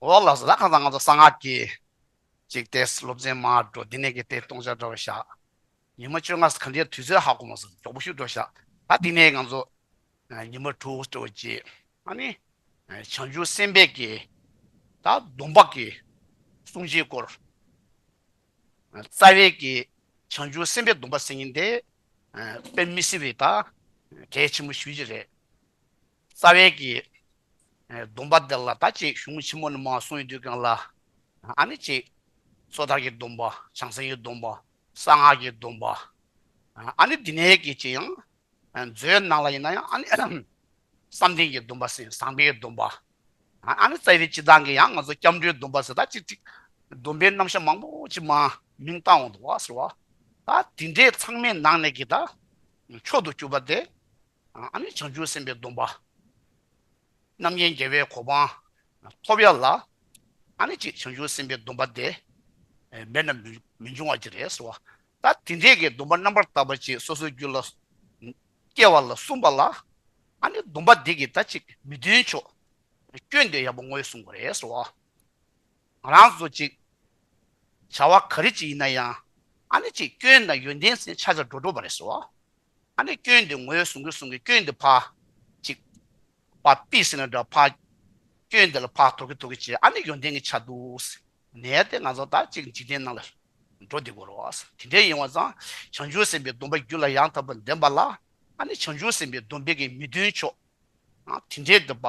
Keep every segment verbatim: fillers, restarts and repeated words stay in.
འོ་ལགས་སོ། ད་ཁ་སང་ང་ཚོ་གསང་སྔགས་ཀྱི་ཅིག་དེ་སློབ་ཚན་མར་འགྲོ། འདི་ནས་ཀྱི་དེ་སྟོང་ཆ་འདྲ་བ་བཞག་ཉི་མ་བཅོ་ལྔ་ག་འདྲའི་དུས་ཚོད་ཧ་གོ་མ་སོང་། མགྱོགས་པོ་ཞིག་འགྲོ་བཞག་ད་འདི་ནས་ང་ཚོ་ཉི་མ་དྲུག་འགྲོ་བ་ཅིག་ཨ་ནི་བྱང་ཆུབ་སེམས་དཔའི་གི་ད་སྡོམ་པ་གི་སྲུང་བྱའི་སྐོར། རྩ་བའི་གི་བྱང་ཆུབ་སེམས་དཔའི་སྡོམ་པ་ཟེར་མཁན་དེ་དཔེ་མི་སྲིད་པའི་ད་གལ་ཆེན་པོ་ཞེ་པོ་ཅིག་རེད། རྩ་བའི་གི་སྡོམ་པ་དེ་ལ་ད་ཅིག་གཞུང་ཆེན་མོ་ནས་མར་གསུངས་ཡོང་དུས་སྒང་ལ་ཨ་ནི་ཅིག་སོ་ཐར་གྱི་སྡོམ་པ། བྱང་སེམས་ཀྱི་སྡོམ་པ། གསང་སྔགས་ཀྱི་སྡོམ་པ། ཨ་ནི་འདི་ནས་ཀྱི་ཅིག་ཡང་མཛོད་ནང་ལ་ཡིན་ན་ཡང་ཨ་ནི་བསམ་གཏན་གྱི་སྡོམ་པ་ཟེར། བཟང་པོའི་སྡོམ་པ། ཨ་ནི་རྩ་བའི་སྤྱིར་བཏང་གི་ཡང་ང་ཚོ་སྐྱབས་འགྲོའི་སྡོམ་པ་ཟེར། ད་ཅིག་ཅིག་སྡོམ་པའི་རྣམ་གཞག་མང་པོ་ཅིག་མར་མིང་བཏགས་འོང་འདུག་བ་ཟེར་བ། ད་དེ་འདྲའི་ཚང་མའི་ནང་ནས་ཀྱི་ད་མཆོག་ཏུ་གྱུར་པ་དེ་ཨ་ནི་བྱང་ཆུབ་སེམས་དཔའི་སྡོམ་པ། རྣམ་མཁྱེན་རྒྱལ་བའི་གོ་འཕང་ཐོབ་ཡ་ལ་ཨ་ནི་ཅིག་བྱང་ཆུབ་སེམས་དཔའི་སྡོམ་པ་དེ་མེད་ན་མི་འབྱུང་བ་ཅིག་རེད་ཟེར་བ། ད་དེ་འདྲའི་གི་སྡོམ་པ་རྣམ་པར་དག་པ་ཅིག་སོ་སོའི་རྒྱུད་ལ་སྐྱེ་བ་ལ་གསུངས་པ་ལ་ཨ་ནི་སྡོམ་པ་འདི་གི་ད་ཅིག་མི་མཐུན་ཕྱོགས་སྐྱོན་དེ་ཡག་པོ་ངོས་བཟུང་དགོས་རེད་ཟེར་བ། ང་རང་ཚོ་ཅིག་བྱ་བ་ག་རེ་ཅིག་ཡིན་ན་ཡང་ཨ་ནི་ཅིག་སྐྱོན་དང་ཡོན་ཏན་ཟེར་ཆ་ཆ་འགྲོ་འགྲོ་བ་རེད་ཟེར་བ། ཨ་ནི་སྐྱོན་དེ་ངོས་བཟུང་གི་བཟུང་གི་སྐྱོན་དེ་ཕར་ཅིག་ཕར་ཕུད་ཟེར་ན་འདྲ། ཕར་སྐྱོན་དེ་ལ་ཕར་དོར་གི་དོར་གི་བྱས། ཨ་ནི་ཡོན་ཏན་གྱི་ཆ་འདུག་ཟེར་ནས་དེ་ང་ཚོ་ད་ཅིག་འཇིག་རྟེན་ནང་ལ་འགྲོ་བསྡད་དགོས་རེད་བ། དེ་འདྲ་ཡིན་པ་ཙང་བྱང་ཆུབ་སེམས་དཔའི་སྡོམ་པ་རྒྱུད་ལ་ཡང་དག་པར་ལྡན་པ་ལ་ཨ་ནི་བྱང་ཆུབ་སེམས་དཔའི་སྡོམ་པའི་གི་མི་མཐུན་ཕྱོགས་ཨ་དེ་འདྲའི་སྡོམ་པ་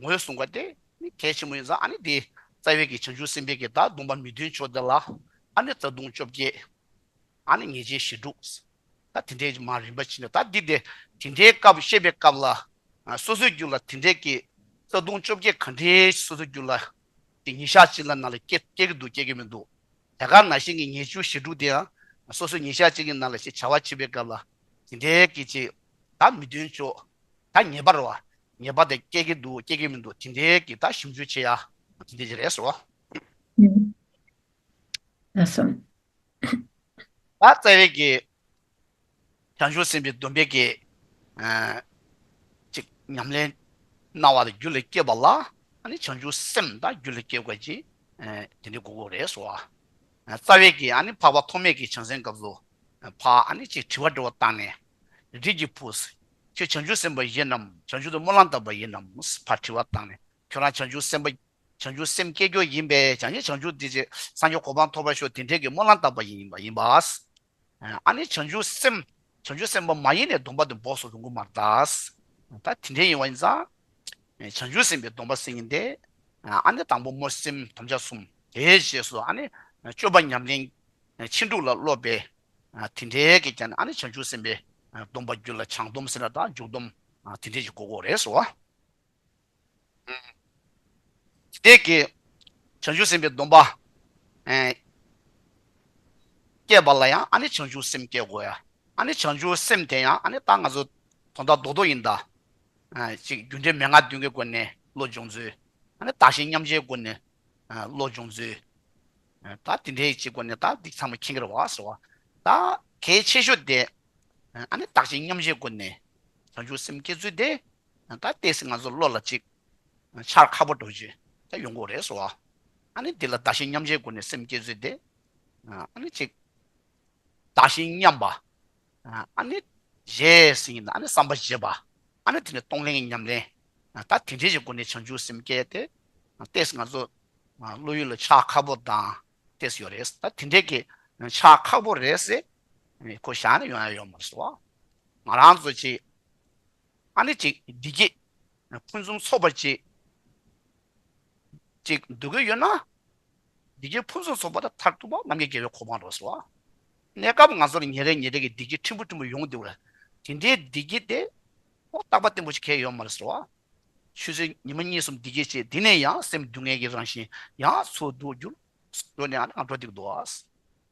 ངོས་བཟུང་བ་དེ་ནི་གལ་ཆེན་པོ་ཡིན་ཙང་། ཨ་ནི་དེ་རྩ་བའི་གི་བྱང་ཆུབ་སེམས་དཔའི་གི་ད་སྡོམ་པ་མི་མཐུན་ཕྱོགས་དེ་ལ་ཨ་ནི་རྩ་ལྟུང་བཅོ་བརྒྱད། ཨ་ནི་ཉེས་བྱས་ཞེ་དྲུག་ད་དེ་འདྲའི་མར་རིམ་པ་བྱས་ནས། ད་འདི་དེ་དེ་འདྲའི་སྐབས་བཤད་པའི་སྐབས་ལ་ཨ་སོ་སོའི་རྒྱུད་ལ་དེ་འདྲའི་གི་རྩ་ལྟུང་བཅོ་བརྒྱད་ག་འདྲའི་སོ་སོའི་རྒྱུད་ལ་དེ་ཉིན་ཞག་གཅིག་ལ་ནང་ལ་སྐྱེ་སྐྱེ་གི་འདུག་སྐྱེ་གི་མི་འདུག་དེ་ག་ནང་བཞིན་གྱི་ཉེས་བྱས་ཞེ་དྲུག་དེ་ཡང་སོ་སོའི་ཉིན་ཞག་གཅིག་གི་ནང་ལ་ཞིག་བྱ་བ་བྱེད་པའི་སྐབས་ལ་དེ་འདྲའི་གི་ཅིག་ད་མི་མཐུན་ཕྱོགས་ད་ཉེས་པ་རེད་བ། ཉེས་པ་དེ་སྐྱེ་གི་འདུག་སྐྱེ་གི་མི་འདུག་དེ་འདྲའི་གི་ད་ཞིབ་འཇུག་བྱེད་ཡ་དེ་འདྲའི་ཅིག་རེད་ཟེར་བ། ལགས་སོ། ད་རྩ་བའི་གི་བྱང་ཆུབ་སེམས་དཔའི་སྡོམ་པའི་གི་ཨ་ཅིག་ཉམས་ལེན་གནང་བ་དང་རྒྱུད་ལ་སྐྱེས་པ་ལ་ཨ་ནི་བྱང་ཆུབ་སེམས་ད་རྒྱུད་ལ་སྐྱེ་དགོས་ཀྱི་ཨ་དེ་འདྲ་དགོས་དགོས་རེད་ཟེར་བ། ཨ་རྩ་བའི་གི་ཨ་ནི་འཕགས་པ་ཐོགས་མེད་ཀྱི་བྱང་སེམས་སྐབས་སུ་ཨ་ཕར་ཨ་ནི་ཅིག་དྲི་བ་འདྲི་བ་བཏང་ནས། རིགས་ཀྱི་བུ། ཁྱོད་བྱང་ཆུབ་སེམས་དཔའ་ཡིན་ནམ། བྱང་ཆུབ་ཏུ་སྨོན་ལམ་བཏབ་པ་ཡིན་ནམ། ཕར་དྲི་བ་བཏང་ནས། ཁྱོད་རང་བྱང་ཆུབ་སེམས་དཔའ་བྱང་ཆུབ་སེམས་བསྐྱེད་རྒྱུ་ཡིན་པས། བྱང་ཆུབ་བྱང་ཆུབ་འདི་ཅིག་སངས་རྒྱས་གོ་འཕང་ཐོབ་པར་ཤོག་དེ་འདྲའི་གི་སྨོན་ལམ་བཏབ་པ་ཡིན་པ་ཡིན་པ། ཨ་ནི་བྱང་ཆུབ་སེམས་བྱང་ཆུབ་སེམས་དཔའ་མ་ཡིན་ནས་སྡོམ་པ་དེ་འབོགས་སུ་རུང་གི་མ་རེད་ད། ད་དེ་འདྲའི་ཡིན་པ་ཡིན་ཙང་། བྱང་ཆུབ་སེམས་དཔའི་སྡོམ་པ་ཟེར་མཁན་དེ་ཨ་ནི་དང་པོ་སྨོན་སེམས་དམ་བཅའ་གསུམ། དེའི་རྗེས་སུ་ཨ་ནི་སྤྱོད་པ་ཉམས་ལེན་ཕྱིན་དྲུག་ལ་སློབ་པའི་དེ་འདྲའི་གི་ཀྱང་ཨ་ནི་བྱང་ཆུབ་སེམས་དཔའི་སྡོམ་པ་རྒྱུད་ལ་བྱང་སྡོམ་ཟེར་ན་ད་འཇུག་སྡོམ་དེ་འདྲའི་ཅིག་གོ་དགོས་རེད་ཟེར་བ། དེ་གི་བྱང་ཆུབ་སེམས་དཔའི་སྡོམ་པ་ཨེ་སྐྱེས་པ་ལ་ཡང་ཨ་ནི་བྱང་ཆུབ་སེམས་སྐྱེ་དགོས་ཡ། ཨ་ནི་བྱང་ཆུབ་སེམས་དེ་ཡང་ཨ་ནི་ད་ང་ཚོ་དོན་དག་རྡོག་རྡོག་ཡིན་ད། ཨ་ཅིག་རྒྱུ་འབྲས་མན་ངག་བདུན་གྱི་སྒོ་ནས་བློ་སྦྱོང་ཚུལ། ཨ་ནི་བདག་གཞན་མཉམ་བརྗེའི་སྒོ་ནས་ཨ་བློ་སྦྱོང་ཚུལ། ཨ་ད་དེ་འདྲའི་ཅིག་སྒོ་ནས་ད་འདི་ཚང་མ་མཁྱེན་གྱི་རེད་བ་ཟེར་བ། ད་གལ་ཆེ་ཤོས་དེ་ཨ་ནི་བདག་གཞན་མཉམ་བརྗེའི་སྒོ་ནས་བྱང་ཆུབ་སེམས་སྐྱེ་ཚུལ་དེ། ད་ཏོག་ཙམ་ང་ཚོ་བློ་ལ་ཅིག་འཆར་ཁག་པོ་འགྲོ་རྒྱུ་ད་ཡོང་གི་རེད་ཟེར་བ། ཨ་ནི་འདི་ལ་བདག་གཞན་མཉམ་བརྗེའི་སྒོ་ནས་སེམས་བསྐྱེད་ཚུལ་དེ། ཨ་ནི་ཅིག་བདག་གཞན་མཉམ་པ། ཨ་ནི་བརྗེ་ཟེར་ཡིན་ན་ཨ་ནི་བསམ་པ་བརྗེ་བ། ཨ་ནི་དེ་ནས་གཏོང་ལེན་གྱི་ཉམས་ལེན། ད་དེ་འདྲའི་ཅིག་སྒོ་ནས་བྱང་ཆུབ་སེམས་སྐྱེ་དེ། ཏོག་ཙམ་ང་ཚོ་བློ་ཡུལ་ལ་འཆར་ཁག་པོ་དང་ཏོག་ཙམ་ཡོད་རེད། ད་དེ་འདྲའི་གི་འཆར་ཁག་པོ་རེད་ཟེར་ཁོ་བཞག་ན་ཡོང་ཡ་ཡོད་མ་རེད་ཟེར་བ། ང་རང་ཚོ་ཅིག་ཨ་ནི་ཅིག་བདེ་སྐྱིད་ཕུན་སུམ་ཚོགས་པ་ཅིག་ཅིག་འདོད་ཀྱི་ཡོད་ན། བདེ་སྐྱིད་ཕུན་སུམ་ཚོགས་པ་དང་མཐར་ཐུག་པ་རྣམ་མཁྱེན་རྒྱལ་བའི་གོ་འཕང་རེད་ཟེར་བ། གནས་སྐབས་ང་ཚོར་ཉིན་རེ་ཉིན་རེ་གི་བདེ་སྐྱིད་ཕྲན་བུ་ཕྲན་བུ་ཡོང་བསྡད་པ་རེད། དེ་འདྲའི་བདེ་སྐྱིད་དེ་ཨོ་རྟག་པ་བརྟན་པོ་ཞིག་གང་ཡང་ཡོད་མ་རེད་ཟེར་བ། ཆུ་ཚོད་ཉི་མ་གཉིས་གསུམ་བདེ་སྐྱིད་བྱས། དེ་ནས་ཡང་སེམས་སྡུག་བསྔལ་གྱི་རང་བཞིན་ཡང་ཚུར་འགྲོ་རྒྱུར་འགྲོ་ནས་ཨ་ནི་ང་འགྲོ་བསྡད་ཀྱི་འདུག་ཨ།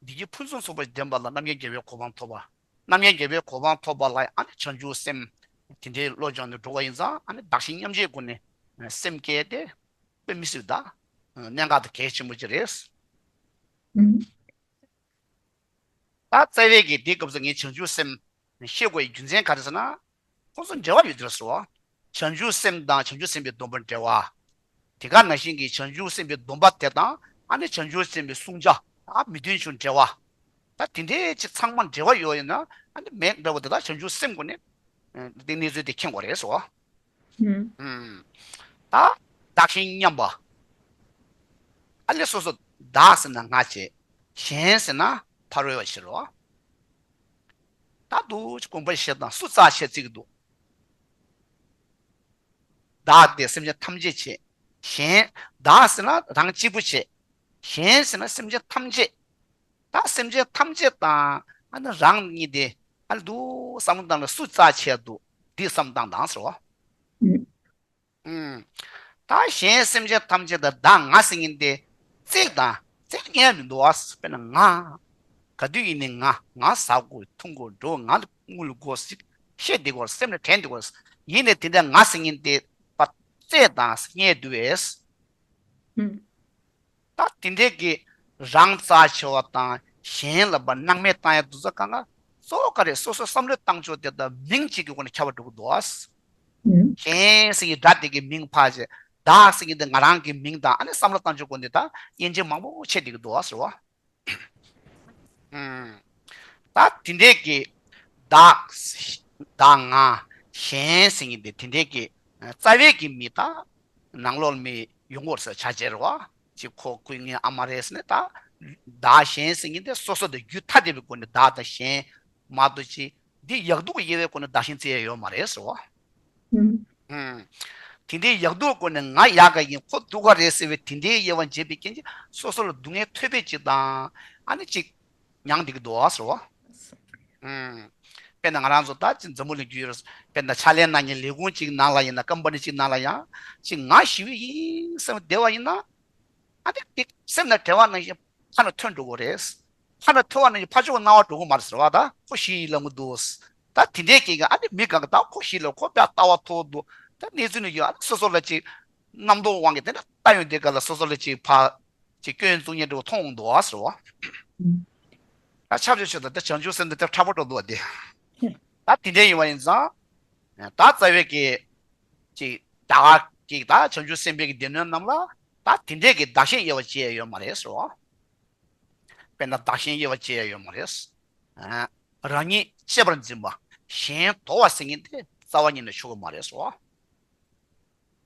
བདེ་སྐྱིད་ཕུན་སུམ་ཚོགས་པ་ལྡན་པ་ལ་རྣམ་མཁྱེན་རྒྱལ་བའི་གོ་འཕང་ཐོབ་པ། རྣམ་མཁྱེན་རྒྱལ་བའི་གོ་འཕང་ཐོབ་པ་ལ་ཨ་ནི་བྱང་ཆུབ་སེམས་དེ་འདྲའི་བློ་སྦྱངས་ནས་འགྲོ་བ་ཡིན་ཙང་ཨ་ནི་བདག་གཞན་མཉམ་བརྗེའི་སྒོ་ནས་སེམས་བསྐྱེད་དེ་དཔེ་མི་སྲིད་ད་གནད་འགག་དང་གལ་ཆེན་པོ་ཅིག་རེད། ཨུམ། ད་རྩ་བའི་གི་དེའི་སྐབས་སུ་ངས་བྱང་ཆུབ་སེམས་ཤེས་དགོས་ཡའི་རྒྱུ་མཚན་ག་རེ་ཟེར་ན། ཁོང་ཚོ་འབྲེལ་བ་ཡོད་དེ་རེད་ཟེར་བ། བྱང་ཆུབ་སེམས་དང་བྱང་ཆུབ་སེམས་དཔའི་སྡོམ་པར་འབྲེལ་བ། དེ་ག་ནང་བཞིན་གྱི་བྱང་ཆུབ་སེམས་དཔའི་སྡོམ་པ་དེ་དང་ཨ་ནི་བྱང་ཆུབ་སེམས་དཔའི་བསྲུང་བྱ། ཨ་མི་མཐུན་ཕྱོགས་འབྲེལ་བ། ད་དེ་འདྲའི་ཅིག་ཚང་མ་འབྲེལ་བ་ཡོད་ཡིན་ན་ཨ་ནི་མེད་འདྲ་བོ་དེ་དག་བྱང་ཆུབ་སེམས་སྒོ་ནས་དེ་གནས་ཚུལ་དེ་མཁྱེན་དགོས་རེད་ཟེར་བ། ད་བདག་གཞན་མཉམ་པ། ཨ་ལས་སོ་སོ་བདག་ཟེར་ན་ང་བྱས། གཞན་ཟེར་ན་ཕ་རོལ་བ་ཕྱིར་རོ། ད་འདུག་ཅིག་དགོངས་པ་བཞེས་དང་སུ་རྩ་ཆེ་བརྩི་གི་འདུག་བདག་དེ་སེམས་ཅན་ཐམས་ཅད་བྱས། གཞན་བདག་ཟེར་ན་རང་གཅིག་པུ་བྱས། གཞན་ཟེར་ན་སེམས་ཅན་ཐམས་ཅད། ད་སེམས་ཅན་ཐམས་ཅད་དང་ཨ་ནི་རང་གཉིས་དེ་ཨ་ནི་འདུག་བསམ་བློ་བཏང་ན་སུ་རྩ་ཆེ་འདུག་འདི་བསམ་བཏང་དང་ཟེར་བ། ད་གཞན་སེམས་ཅན་ཐམས་ཅད་དང་བདག་ང་ཟེར་མཁན་དེ་རྩིས་དང་རྩིས་ཉན་མི་འདུག་བ། དཔེར་ན་ང་། ག་དུས་ཡིན་ནའི་ང་། ང་ཟ་དགོས་འཐུང་དགོས་འགྲོ་ང་ལ་དངུལ་དགོས་ཟིག་བཤད་བདེ་དགོས་སེམས་ལ་དྲན་བདེ་དགོས། ཡིན་ནའི་དེ་འདྲ་ང་ཟེར་མཁན་དེ་པ་རྩིས་དང་ཉན་འདུག་བས། ད་དེ་འདྲའི་གི་རང་རྩ་ཆེ་བ་དང་གཞན་ལ་པ་སྣང་མེད་བཏང་ཡ་དུ་ཚ་གང་ག་གཙོ་བོ་ག་རེ་སོ་སོ་བསམ་བློ་བཏང་ཕྱོགས་དེ་དང་མིང་གཅིག་གི་སྒོ་ནས་ཁྱབ་པ་འགྲོ་གི་འདུག་ཨ། གཞན་ཟེར་གྱི་སྒྲ་དེ་གི་མིང་ཕར་བྱས། བདག་ཟེར་གྱི་འདི་ང་རང་གི་མིང་དང་ཨ་ནི་བསམ་བློ་བཏང་ཕྱོགས་སྒོ་ནས་ད་དབྱེ་འབྱེད་མང་པོ་ཕྱེ་བསྡད་ཀྱི་འདུག་ཨ་ཟེར་བ། ད་དེ་འདྲའི་གི་བདག་བདག་ང་གཞན་ཟེར་གྱི་འདི་དེ་འདྲའི་གི་རྩ་བའི་གི་མི་ད་ནང་ལོགས་མི་ཡོང་གི་ཡོད་ཟེར་བྱ་བྱེད་རེད་བ། ཅིག་ཁོ་སྐུ་ངའི་ཨ་མ་རེད་ཟེར་ནས་ད། བདག་གཞན་ཟེར་མཁན་དེ་སོ་སོ་དང་རྒྱུད་ཐ་དད་པའི་སྒོ་ནས་བདག་དང་གཞན་མ་གཏོགས་ཅི། འདི་ཡག་སྡུག་དབྱེ་བའི་སྒོ་ནས་བདག་གཞན་བརྩི་ཡ་ཡོད་མ་རེད་ཟེར་བ། ཨུམ། དེ་འདྲའི་ཡག་སྡུག་སྒོ་ནས་ང་ཡག་ག་ཡིན་ཁོ་སྡུག་ག་རེད་ཟེར་བའི་དེ་འདྲའི་དབྱེ་བ་འབྱེད་པའི་རྐྱེན་གྱིས་སོ་སོ་ལ་སྡུག་བསྔལ་ཐོབ་པའི་ཅིག་དང་། ཨ་ནི་ཅིག་མྱང་བསྡད་ཀྱི་འདུག་ཟེར་བ། ཨུམ། དཔེར་ན་ང་རང་ཚོ་ད་ཅིག་འཛམ་བུ་གླིང་རྒྱུད་རེད། དཔེར་ན་ཕྱག་ལས་གནང་མཁན་ལས་ཁུངས་ཅིག་ནང་ལ་ཡིན་ན་ཀམ་པ་ནི་ཅིག་ནང་ལ་ཡང་ཅིག་ང་ཞི་བ་ཡིན་བསམ་བསྡད་པ་ཡིན་ན། ཨ་ནི་དེ་སེམས་ནང་དྲན་པ་ནང་བཞིན་ཕར་ལ་ཐོན་འགྲོ་གི་རེད། ཕར་ལ་ཐོན་པ་ནང་བཞིན་ཕར་ཕྱོགས་སྣང་བ་འགྲོ་གི་མ་རེད་ཟེར་བ། ད་ཁོ་ཞི་ཡིན་ལབ་གི་འདུག་ད་དེ་འདྲའི་སྐད་ཀྱི་ཨ་ནི་མི་གང་གི་ད་ཁོ་ཞི་ལབ་ཁོ་དཔེ་ལྟ་བ་མཐོ་འདུག་ད་གནས་ཚུལ་ནི་ཡོད་ཨ་ནི་སོ་སོ་ལ་ཅིག་རྣམ་རྟོག་དབང་གིས་དེ་འདྲ་ལྟ་ཡོང་དུས་ག་ལ་སོ་སོ་ལ་ཅིག་ཕར་ཅིག་སྐྱོན་བཙུགས་མཁན་འདྲ་བོ་མཐོང་འདུག་ཨ་ཟེར་བ། ད་ཆབ་ཆ་ཆོད་ད་ད་བྱང་ཆུབ་སེམས་དེ་ད་ཕྲ་པོ་འགྲོ་འདུག་བ་དེ། ད་དེ་འདྲ་ཡིན་པ་ཡིན་ཙང་། ད་རྩ་བའི་གི་ཅིག་ད་ག་གི་ད་བྱང་ཆུབ་སེམས་དཔའི་གི་སྡེ་སྣོད་རྣམས་ལ་ད་དེ་འདྲའི་གི་བདག་གཞན་དབྱེ་བ་ཕྱེ་ཡ་ཡོད་མ་རེད་ཟེར་བ། དཔེར་ན་བདག་གཞན་དབྱེ་བ་ཕྱེ་ཡ་ཡོད་མ་རེད། རང་ཉིད་གཅེས་པར་འཛིན་པ། གཞན་དོར་བ་ཟེར་མཁན་དེ་རྩ་བ་ཉིད་ནས་ཆོག་གི་མ་རེད་ཟེར་བ།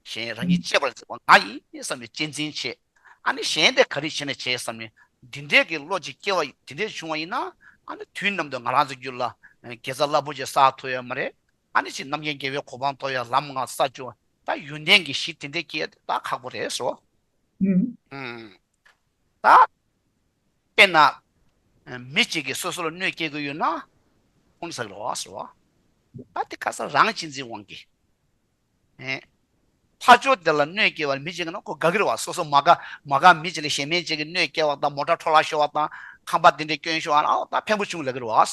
གཞན་རང་ཉིད་གཅེས་པར་འཛིན་པ་ང་ཡིན་བསམ་ནས་གཅེས་འཛིན་བྱེད། ཨ་ནི་གཞན་དེ་ག་རེ་བྱས་ནས་བྱས་བསམ་ནས་འདི་འདྲའི་གི་བློ་ཅིག་སྐྱེ་བ་དེ་འདྲའི་བྱུང་བ་ཡིན་ན་ཨ་ནི་དུས་ནམ་དུ་ང་རང་ཚོ་རྒྱུད་ལ་དགེ་རྩ་རླབས་པོ་ཆེ་བསགས་ཐུབ་ཡོད་མ་རེད། ཨ་ནི་ཅིག་རྣམ་མཁྱེན་དགེ་བའི་གོ་འཕང་ཐོབ་ཡ་ལམ་ང་ས་བཅུ་ད་ཡོན་ཏན་གྱི་གཞི་དེ་འདྲའི་སྐྱེ་ད་ཁག་པོ་རེད་ཟེར་བ། ད་དཔེར་ན་མི་གཅིག་གིས་སོ་སོ་ལ་གནོད་སྐྱེལ་གྱི་ཡོད་ན་ཁོང་ཚ་གི་རེད་བ་ཟེར་བ། ད་དེ་ཁ་སང་རང་གཅེས་འཛིན་དབང་གིས། ཨེ། ཕར་ཕྱོགས་དེ་ལ་གནོད་སྐྱེལ་བ་མི་གཅིག་ཡིན་ན་ཁོ་དགའ་གི་རེད་བ། སོ་སོ་མ་དགའ་མ་དགའ་མི་གཅིག་ལ་གཞན་མི་གཅིག་གིས་གནོད་སྐྱེལ་བ་དང་མོ་ཊ་འཕྲོ་བརླག་ཤོར་བ་དང་ཁང་པ་དེ་འདྲ་སྐྱོན་ཤོར་བ་ལ་ཨོ་ད་ཕན་པོ་བྱུང་ལབ་གི་རེད་བ།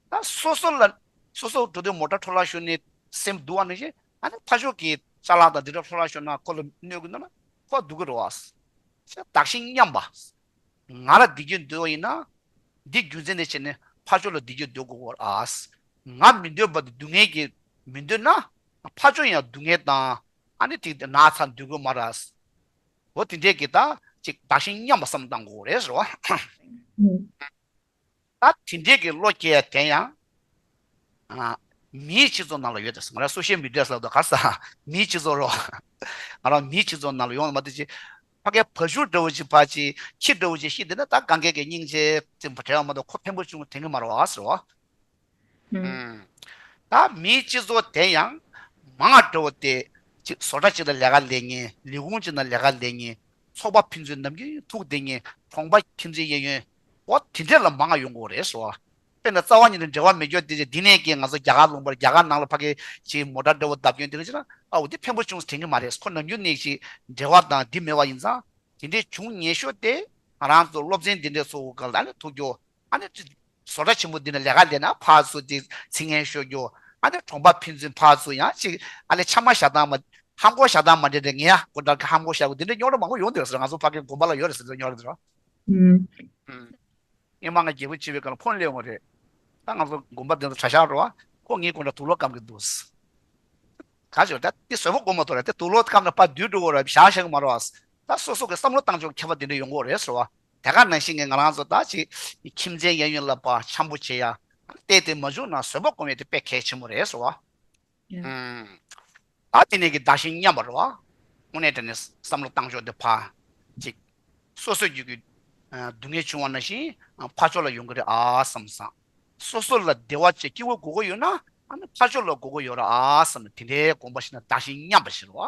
ད་སོ་སོ་ལ་སོ་སོ་འགྲོ་དུས་མོ་ཊ་འཕྲོ་བརླག་ཤོར་ནས་སེམས་སྡུག་བ་ནང་བཞིན་ཨ་ནི་ཕར་ཕྱོགས་ཀྱི་ཅ་ལག་དང་འདི་འདྲ་འཕྲོ་བརླག་ཤོར་ན་ཁོ་ལ་གནོད་གི་འདུག་ན་ཁོ་སྡུག་གི་རེད་བ། བདག་གཞན་མཉམ་པ། ང་ལ་བདེ་སྐྱིད་འདོད་པ་ཡིན་ན། འདི་རྒྱུ་མཚན་དེ་བྱས་ནས་ཕར་ཕྱོགས་ལ་བདེ་སྐྱིད་འདོད་དགོས་ཀྱི་ཡོད་རེད་ཨ། ང་མི་འདོད་པ་དེ་སྡུག་བསྔལ་གྱི་མི་འདོད་ན། ཕར་ཕྱོགས་ཡང་སྡུག་བསྔལ་དང་ཨ་ནི་དེ་ན་ཚ་འདོད་ཀྱི་མ་རེད། འོ་དེ་འདྲས་ཀྱི་ད་ཅིག་བདག་གཞན་མཉམ་པ་བསམ་བཏང་དགོས་རེད་ཟེར་བ། ད་དེ་འདྲས་ཀྱི་བློ་སྐྱེ་ཡ་དེ་ཡང་། ཨ། མིའི་སྤྱི་ཚོགས་ནང་ལ་ཡོད་དེ། ང་རང་སུ་ཤེས་མི་འདོད་ཟེར་དུས་ག་ས་མིའི་སྤྱི་ཚོགས་རོ། ང་རང་མིའི་སྤྱི་ཚོགས་ནང་ལ་ཡོང་མ་ཐུབ་ཅིག་ཕ་གའི་བ་ཕྱུགས་འདྲ་བོ་ཅིག་ཕ་ཅིག་ཁྱི་འདྲ་བོ་ཅིག་ཤི་དེ་ནི་ད་གང་གས་ཀྱི་སྙིང་རྗེ་ཅིག་བྲལ་བ་མ་གཏོགས་ཁོ་ཕན་པོ་བྱུང་དྲན་གི་མ་རེད་བ་ཟེར་བ། ཨུམ། ད་མིའི་སྤྱི་ཚོགས་དེ་ཡང་མང་བ་འདྲ་བོ་དེ་ཅིག་བཟོ་གྲྭ་ཅིག་ལ་ལས་ཀ་ལས་མཁན། ལས་ཁུངས་ཅིག་ནང་ལས་ཀ་ལས་མཁན། ཚོགས་པ་ཕན་ཚུན་ནམ་རྒྱུན་ཐུག་བསྡད་མཁན། གྲོང་པ་ཁྱིམ་མཚེས་གཡས་གཡོན། འོ་དེ་འདྲས་ལ་མང་ང་ཡོང་གི་རེད་ཟེར་བ། དཔེར་ན་རྩ་བ་ཉིད་ནས་འབྲེལ་བ་མེད་རྒྱུ་དེ་འདི་ནས་ཀྱི་ང་ཚོ་རྒྱ་གར་ལུང་པར་རྒྱ་གར་ནང་ལ་ཕ་གི་ཅིག་མོ་ཊ་འདྲ་བོ་བརྡབ་སྐྱོན་དེ་འདྲ་ཅིག་ན་ཨ་འོ་དེ་ཕན་པོ་བྱུང་དྲན་གི་མ་རེད། ཁོ་ནམ་རྒྱུན་ནས་ཅིག་འབྲེལ་བ་དང་འདི་མེད་པ་ཡིན་ཙང་དེ་འདྲས་བྱུང་ཉེན་ཤོས་དེ་ང་རང་ཚོ་སློབ་ཚན་འདི་འདྲས་ཚོགས་ག་ལ་ནས་ཐུག་རྒྱུ། ཨ་ནི་བཟོ་གྲྭ་ཆེན་པོ་འདི་ནས་ལས་ཀ་ལས་ན་ཕར་ཚུར་དེ་ཚིག་ངན་ཤོད་རྒྱུ། ཨ་ནི་གྲོང་པ་ཕན་ཚུན་ཕར་ཚུར་ཡང་ཅིག་ཨ་ལས་ཆ་མ་བཞག་སྟངས་མ་ཧམ་གོ་བཞག་སྟངས་མ་འདྲ་འདྲ་ངས་ཡ་ཀོ་ཏར་གི་ཧམ་གོ་བཞག་གོ་འདི་འདྲ་རྙོག་དྲ་མང་པོ་ཡོང་འདུག་ཟེར། ང་ཚོ་ཕ་གི་དགོན་པ་ལ་ཡོད་རེད་ཟེར་རྙོག་དྲ་འདི་རོ། ཨུམ། ཨེ་མ་ང་རྒྱལ་པོ་བྱེད་པའི་སྐབས་ལ་ཕོན་སླེབས་ཡོང་བ་རེད། ད་ང་ཚོ་དགོན་པ་འདི་ཚོ་གྲྭ་ཤག་རོ། ཁོ་ངའི་ཀོ་ཏར་དུག་ལོག་སྐམ་གི་འདུག་ག་ཅིག་ད་དེ་བཟོད་པ་སྒོམ་མ་ཐུབ་ར་དེ་དུག་ལོག་སྐམ་ནས་ཕར་སྡུད་འགྲོ་གོ་ར་བཞག་ཤེས་གི་མ་རེད་བ། ད་སོ་སོ་གི་བསམ་བློ་བཏང་ཆོག་ཁྱད་པར་དེ་འདྲ་ཡོང་གོ་རེད་ཟེར་བ། དེ་ག་ནང་བཞིན་གི་ང་རང་ཚོ་ད་ཅིག་ཁྱིམ་མཚེས་གཡས་གཡོན་ལ་ཕར་འཆམ་པོ་བྱེད་ཡ། བལྟས་ཏེ་མ་བྱུང་ན་བཟོད་པ་སྒོམ་ཡ་དེ་དཔེ་གལ་ཆེན་པོ་རེད་ཟེར་བ། ཡ། ཨུམ། ད་དེ་ནས་ཀྱི་བདག་གཞན་མཉམ་པ་རེད་བ། དངོས་གནས་དྲང་གནས་བསམ་བློ་བཏང་ཕྱོགས་དེ་ཕར་ཅིག་སོ་སོ་རྒྱུད་ཀྱི་ཨ་སྡུག་བསྔལ་བྱུང་བ་ནང་བཞིན་ཨ་ཕར་ཕྱོགས་ལ་ཡོང་གི་རེད་ཨ་བསམ་བསམ། སོ་སོ་ལ་བདེ་བ་ཅིག་སྐྱིད་པོ་དགོས་ཀྱི་ཡོད་ན་ཨ་ནི་ཕར་ཕྱོགས་ལ་དགོས་ཀྱི་ཡོད་རེད་ཨ་བསམ་ནས་དེ་འདྲའི་དགོངས་པ་བཞེས་ན་བདག་གཞན་མཉམ་པ་ཞིག་རེད་བ།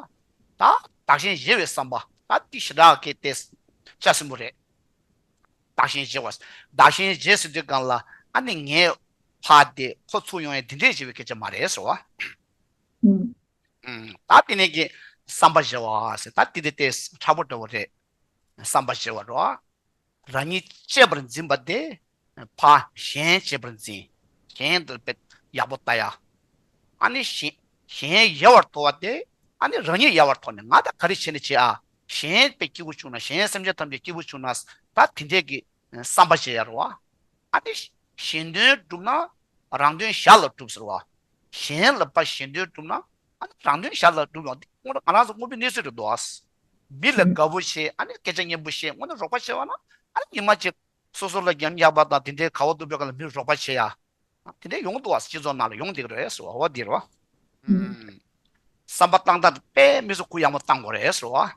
ད་བདག་གཞན་བརྗེ་བའི་བསམ་པ་ད་འདི་ཞེ་དྲག་གི་དེ་ཆ་ཟིན་པོ་རེད། བདག་གཞན་བརྗེ་བ། བདག་གཞན་བརྗེ་ཟེར་དུས་སྒང་ལ་ཨ་ནི་ངས་ཕར་དེ་ཁོ་ཚུར་ཡོང་ཡས་དེ་འདྲས་བྱེད་པའི་སྐད་ཆ་མ་རེད་ཟེར་བ། ཨུམ། ཨུམ། ད་དེ་ནས་ཀྱི་བསམ་པ་བརྗེ་བ་ཟེར་ད་དེ་དེ་དེ་ཕྲ་པོ་འདྲ་བོ་རེད། བསམ་པ་བརྗེ་བ་རོ། རང་ཉིད་གཅེས་པར་འཛིན་པ་དེ་ཕར་གཞན་གཅེས་པར་འཛིན། གཞན་དེ་དཔེ་ཡག་པོ་ལྟ་ཡ། ཨ་ནི་གཞན་གཞན་ཡལ་བར་དོར་བ་དེ་ཨ་ནི་རང་ཉིད་ཡལ་བར་དོར་ནས་ང་ད་ག་རེ་བྱས་ནས་བྱེད་ཨ། གཞན་དཔེ་སྐྱིད་པོ་བྱུང་ན་གཞན་སེམས་ཅན་ཐམས་ཅད་སྐྱིད་པོ་བྱུང་ན་ད་དེ་འདྲས་ཀྱི་བསམ་པ་བརྗེ་ཡ་རོ། ཨ་ནི་གཞན་དོན་བསྒྲུབ་ན་རང་དོན་གཞན་ལ་སྒྲུབ་ཟེར་བ། གཞན་ལ་ཕར་གཞན་དོན་བསྒྲུབ་ན་ཨ་ནི་རང་དོན་གཞན་ལ་སྒྲུབ་ཡོང་དེ་ང་རང་ཚོ་དངོས་པོའི་གནས་ཚུལ་རེད་འདུག་ཨ། མི་ལ་དགའ་པོ་བྱེད་ཨ་ནི་སྐད་ཆ་སྙན་པོ་བཤད་དངོས་གནས་རོགས་པ་བྱེད་པ་ན་ཨ་ནི་ཉི་མ་གཅིག་སོ་སོ་ལ་ཉམས་ཆག་པ་དང་དེ་འདྲའི་དགའ་བ་སྡུག་པའི་སྐབས་ལ་མི་རོགས་པ་བྱེད་ཡ། དེ་འདྲའི་ཡོང་འདུག་བ་སྤྱི་ཚོགས་ནང་ལ་ཡོང་བསྡད་ཀྱི་རེད་ཟེར་བ་འོ་འདི་རེད་བ། བསམ་པ་བཏང་སྟངས་དཔེ་མི་སུ་གུ་ཡག་མོ་བཏང་དགོས་རེད་ཟེར་བ།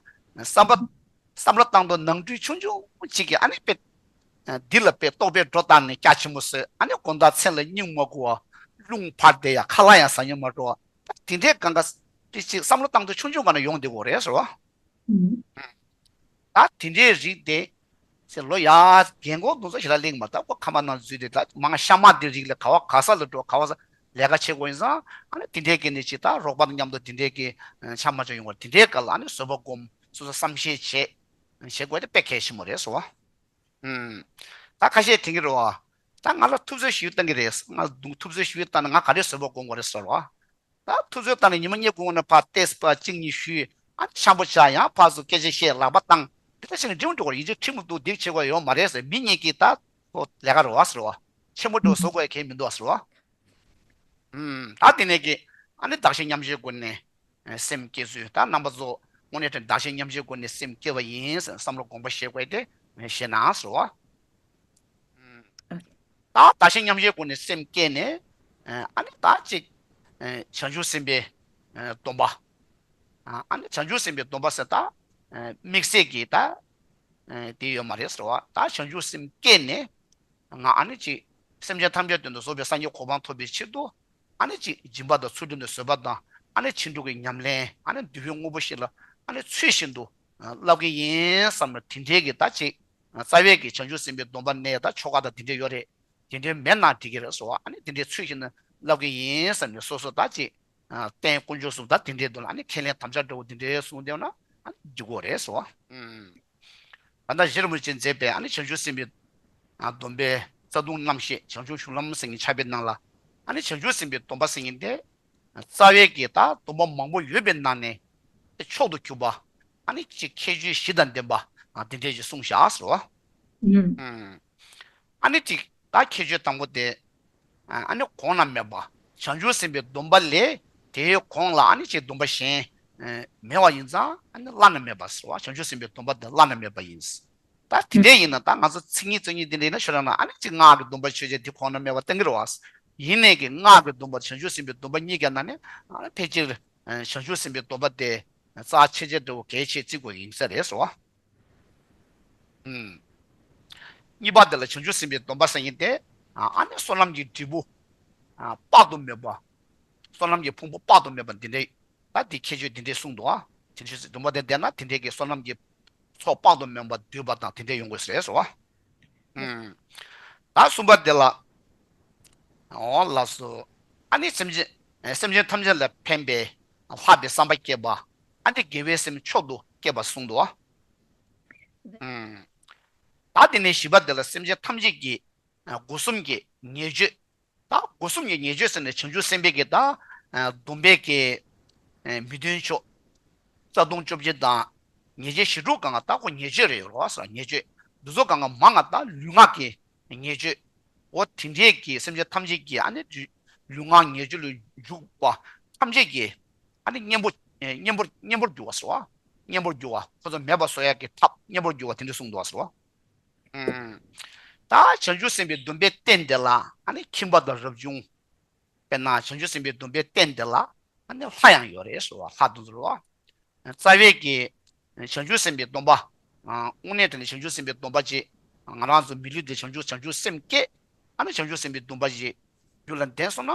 བསམ་པ་བསམ་བློ་བཏང་དུས་ནང་ཁྲོལ་ཆུང་ཆུང་གཅིག་གིས་ཨ་ནི་དཔེ་འདི་ལ་དཔེ་རྟོག་པའི་སྒྲོ་བཏགས་ནས་རྒྱ་ཆེན་པོ་བཟོས་ཨ་ནི་དགོང་དག་མཚན་ལ་སྙིང་མ་གུ་བ། རླུང་འཕར་བསྡད་ཡ་ཁ་ལག་ཡང་ཟ་སྙིང་མ་འདོད་བ། དེ་འདྲའི་གང་ག་དེ་ཅིག་བསམ་བློ་བཏང་དུས་ཆུང་ཆུང་ག་ན་ཡོང་བསྡད་དགོས་རེད་ཟེར་བ། ད་དེ་འདྲའི་རིགས་དེ། ཚེ་ལོ་ཡ་རྒན་གོག་དུང་ས་ཞིག་ལ་གླེང་མ་ཐག་པ་ཁ་མ་ནང་འཛུལ་ཏེ་ད་མང་ཤ་མ་དེ་རིགས་ལ་ག་བ་ག་ས་ལ་འགྲོ་ག་བ་ས་ལས་ཀ་བྱེད་དགོས་ཡིན་ཙང་ཨ་ནི་དེ་འདྲའི་གི་ནི་ཅི་ད་རོགས་པ་དང་མཉམ་དུ་དེ་འདྲའི་གི་ཆ་མ་ཆ་ཡོང་བ་དེ་འདྲའི་སྐབས་ལ་ཨ་ནི་བཟོད་པ་སྒོམ་སོ་སོ་བསམ་ཤེས་བྱེད་བྱེད་དགོས་དེ་དཔེ་གལ་ཆེན་པོ་རེད་ཟེར་བ། ད་ཁ་ཤས་དེང་གི་རེད་བ། ད་ང་ལ་ཐུབ་ཚོད་ཞུས་བཏང་གི་རེད་ང་ཐུབ་ཚོད་ཞུས་བཏང་ན་ང་ག་རེ་བཟོད་པ་སྒོམ་དགོས་རེད་ཟེར་བ། ད་ཐུབ་ཚོད་བཏང་ནས་ཉི་མ་གཉིས་གོང་ནས་ཕར་ཏེས་པ་གཅིག་གཉིས་ཞུས་ཨ་ནི་འཆམ་པོ་བྱ་ཡང་ཕར་ཚུར་སྐད་ཆ་བཤད་ལག་པ་བཏང་དེ་འདྲ་བྱས་ནས་འགྲིག་མི་འགྲོ་བར་ཡིན་གཅིག་ཁྲིམས་མི་འདུག་འདི་བྱེད་དགོས་ཡོད་མ་རེད་ཟེར་མི་གཉིས་ཀྱིས་ད་ཁོ་ལས་ཀ་རེད་བ་ཟེར་བ། ཆེན་པོ་འགྲོ་བཟོ་དགོས་ཡ་གལ་མི་འདུག་བ་ཟེར་བ། ད་དེ་ནས་ཀྱི་ཨ་ནི་བདག་གཞན་མཉམ་བརྗེའི་སྒོ་ནས་སེམས་བསྐྱེད་ཚུལ་ད་རྣམ་པ་ཚོ་དངོས་གནས་དྲང་བདག་གཞན་མཉམ་བརྗེའི་སྒོ་ནས་སེམས་བསྐྱེད་པ་ཡིན་ཟེར་བསམ་བློ་དགོངས་པ་བཞེས་དགོས་ཏེ་བཞེས་ན་ཟེར་བ། ད་བདག་གཞན་མཉམ་བརྗེའི་སྒོ་ནས་སེམས་བསྐྱེད་ནས་ཨ་ནི་ད་ཅིག་བྱང་ཆུབ་སེམས་དཔའི་སྡོམ་པ། ཨ་ནི་བྱང་ཆུབ་སེམས་དཔའི་སྡོམ་པ་ཟེར་ད་དམིགས་བསལ་གྱི་ད་དེ་ཡོད་མ་རེད་ཟེར་བ་ད་བྱང་ཆུབ་སེམས་བསྐྱེད་ནས་ང་ཨ་ནི་ཅིག་སེམས་ཅན་ཐམས་ཅད་དོན་དུ་བཟོད་པའི་སངས་རྒྱས་གོ་འཕང་ཐོབ་པའི་ཕྱིར་དུ་ཨ་ནི་ཅིག་སྦྱིན་པ་དང་ཚུལ་ཁྲིམས་དང་བཟོད་པ་དང་ཨ་ནི་ཕྱིན་དྲུག་གི་ཉམས་ལེན་ཨ་ནི་འདོད་པའི་དངོས་པོ་ཞིག་ལ་ཨ་ནི་ཚུལ་བཞིན་དུ་བསླབ་ཀྱི་ཡིན་བསམ་ན་དེ་འདྲའི་གི་ད་ཅིག་རྩ་བའི་གི་བྱང་ཆུབ་སེམས་དཔའི་སྡོམ་པ་ནས་ད་ཆོ་ག་དང་དེ་འདྲ་ཡོད་རེད། དེ་འདྲའི་མེད་ན་འགྲིག་གི་རེད་ཟེར་བ་ཨ་ནི་དེ་འདྲའི་ཚུལ་བཞིན་དུ་བསླབ་ཀྱི་ཡིན་བསམ་ནས་སོ་སོ་ད་ཅིག་རྟེན་དཀོན་མཆོག་གསུམ་ད་དེ་འདྲའི་དོན་ལ་ཨ་ནི་ཁས་ལེན་དམ་བཅའ་འདྲ་བོ་དེ་འདྲའི་གསུངས་བསྡད་ན་ཨ་ནི་འགྲིག་གི་རེད་ཟེར་བ། ད་ལྟ་རྗེ་རིན་པོ་ཆེས་མཛད་པའི་ཨ་ནི་བྱང་ཆུབ་སེམས་དཔའི་སྡོམ་པའི་རྩ་ལྟུང་རྣམ་བཤད་བྱང་ཆུབ་གཞུང་ལམ་ཟེར་མཁན་ཕྱག་དཔེའི་ནང་ལ་ཨ་ནི་བྱང་ཆུབ་སེམས་དཔའི་སྡོམ་པ་ཟེར་མཁན་དེ་རྩ་བའི་གི་ད་སྡོམ་པ་མང་པོ་ཡོད་པའི་ནང་ནས་མཆོག་ཏུ་གྱུར་པ་ཨ་ནི་ཅིག་ཁྱད་ཆོས་བཞི་དང་ལྡན་པ་དེ་འདྲས་ཅིག་གསུངས་བཞག་ཟེར་བ། ཨ་ནི་ཅིག་ད་ཁྱད་ཆོས་དང་པོ་དེ། ཨ་ནི་གོང་ན་མེད་པ། བྱང་ཆུབ་སེམས་དཔའི་སྡོམ་པ་ལས་དེའི་གོང་ལ་ཨ་ནི་ཅིག་སྡོམ་པ་གཞན་མེད་པ་ཡིན་ཙང་ཨ་ནི་བླ་ན་མེད་པ་ཟེར་བ་བྱང་ཆུབ་སེམས་དཔའི་སྡོམ་པ་དེ་བླ་ན་མེད་པ་ཡིན། ད་དེ་འདྲ་ཡིན་ན་ད་ང་ཚོ་མཚན་ཉིད་རྩོད་མཁན་དེ་འདྲ་ཡིན་ན་ཁྱོད་རང་ལ་ཨ་ནི་ཅིག་སྔགས་ཀྱི་སྡོམ་པ་ཆོས་ཅན་དེ་གོང་ན་མེད་པ་བསྟན་གྱི་རེད་བ། ཡིན་ནའི་གི་སྔགས་ཀྱི་སྡོམ་པ་བྱང་ཆུབ་སེམས་དཔའི་སྡོམ་པ་གཉིས་ཀྱི་ནང་ནས་ཨ་ནི་ཕལ་ཆེར་བྱང་ཆུབ་སེམས་དཔའི་སྡོམ་པ་དེ་རྩ་ཆེ་ཆེ་འདྲ་བོ་གལ་ཆེ་བརྩི་དགོས་ཡིན་ས་རེད་ཟེར་བ། གཉིས་པ་དེ་ལ་བྱང་ཆུབ་སེམས་དཔའི་སྡོམ་པ་ཟེར་མཁན་དེ་ཨ་ནི་བསོད་ནམས་ཀྱི་འབྲས་བུ་དཔག་ཏུ་མེད་པ། བསོད་ནམས་ཀྱི་ཕུང་པོ་དཔག་ཏུ་མེད་པ་འདི་འདྲའི་ད་འདི་ཁྱད་ཆོས་འདི་འདྲའི་གསུངས་འདུག་ཨ། བྱང་ཆུབ་སེམས་སྡོམ་པ་དེ་བསྟེན་ན་དེ་འདྲའི་གི་བསོད་ནམས་ཀྱི་ཚོགས་དཔག་ཏུ་མེད་པ་འདུས་པ་དང་དེ་འདྲའི་ཡོང་དགོས་ཟེར་སོ། ད་གསུམ་པ་དེ་ལ་འོ་ལགས་སོ། ཨ་ནི་སེམས་ཅན་སེམས་ཅན་ཐམས་ཅད་ལ་ཕན་པའི་ལྷག་པའི་བསམ་པ་བསྐྱེད་པ། ཨ་ནི་དགེ་བའི་སེམས་མཆོག་ཏུ་བསྐྱེད་པ་གསུངས་འདུག་ཨ། ད་དེ་ནས་བཞི་པ་དེ་ལ་སེམས་ཅན་ཐམས་ཅད་ཀྱི་སྒོ་གསུམ་གྱི་ཉེས་སྤྱོད། ད་སྒོ་གསུམ་གྱི་ཉེས་སྤྱོད་ཟེར་ནས་བྱང་ཆུབ་སེམས་དཔའི་གི་ད་སྡོམ་པའི་གི་མི་མཐུན་ཕྱོགས་རྩ་ལྟུང་བཅོ་བརྒྱད་དང་ཉེས་བྱས་ཞེ་དྲུག་གང་ག་ད་ཁོ་ཉེས་སྤྱོད་རེད་ཡོད་རོགས་ཟེར་ཉེས་སྤྱོད་འདི་ཚོ་གང་ག་མང་ང་ད་ལུས་ངག་གི་ཉེས་སྤྱོད། འོ་དེ་འདྲས་ཀྱི་སེམས་ཅན་ཐམས་ཅད་ཀྱི་ཨ་ནི་ལུས་ངག་ཉེས་སྤྱོད་ལ་འཇུག་པ་ཐམས་ཅད་ཀྱི་ ཨ་ནི་གཉེན་པོ་གཉེན་པོར་གཉེན་པོར་འགྱུར་བ་ཟེར་བ། གཉེན་པོར་འགྱུར་བ། ཁོ་ཚོ་མེད་པ་བཟོ་ཡག་གི་ཐབས་གཉེན་པོར་འགྱུར་བ་དེ་འདྲ་གསུངས་འདུག་བ་ཟེར་བ། ད་བྱང་ཆུབ་སེམས་དཔའི་སྡོམ་པའི་རྟེན་དེ་ལ་ཨ་ནི་ཁྱིམ་པ་དང་རབ་བྱུང་། དཔེར་ན་བྱང་ཆུབ་སེམས་དཔའི་སྡོམ་པའི་རྟེན་དེ་ལ་ཨ་ནི་ལྷ་ཡང་ཡོད་རེད་ཟེར་བ། ལྷ་དེ་ཚོ་རེད་བ། རྩ་བའི་གི་བྱང་ཆུབ་སེམས་དཔའི་སྡོམ་པ། དངོས་གནས་དྲང་གནས་བྱང་ཆུབ་སེམས་དཔའི་སྡོམ་པ་ཅིག་ང་རང་ཚོ་མི་ལུས་འདི་བྱང་ཆུབ་བྱང་ཆུབ་སེམས་བསྐྱེད། ཨ་ནི་བྱང་ཆུབ་སེམས་དཔའི་སྡོམ་པ་ཅིག་རྒྱུད་ལ་ལྡན་སོང་ན།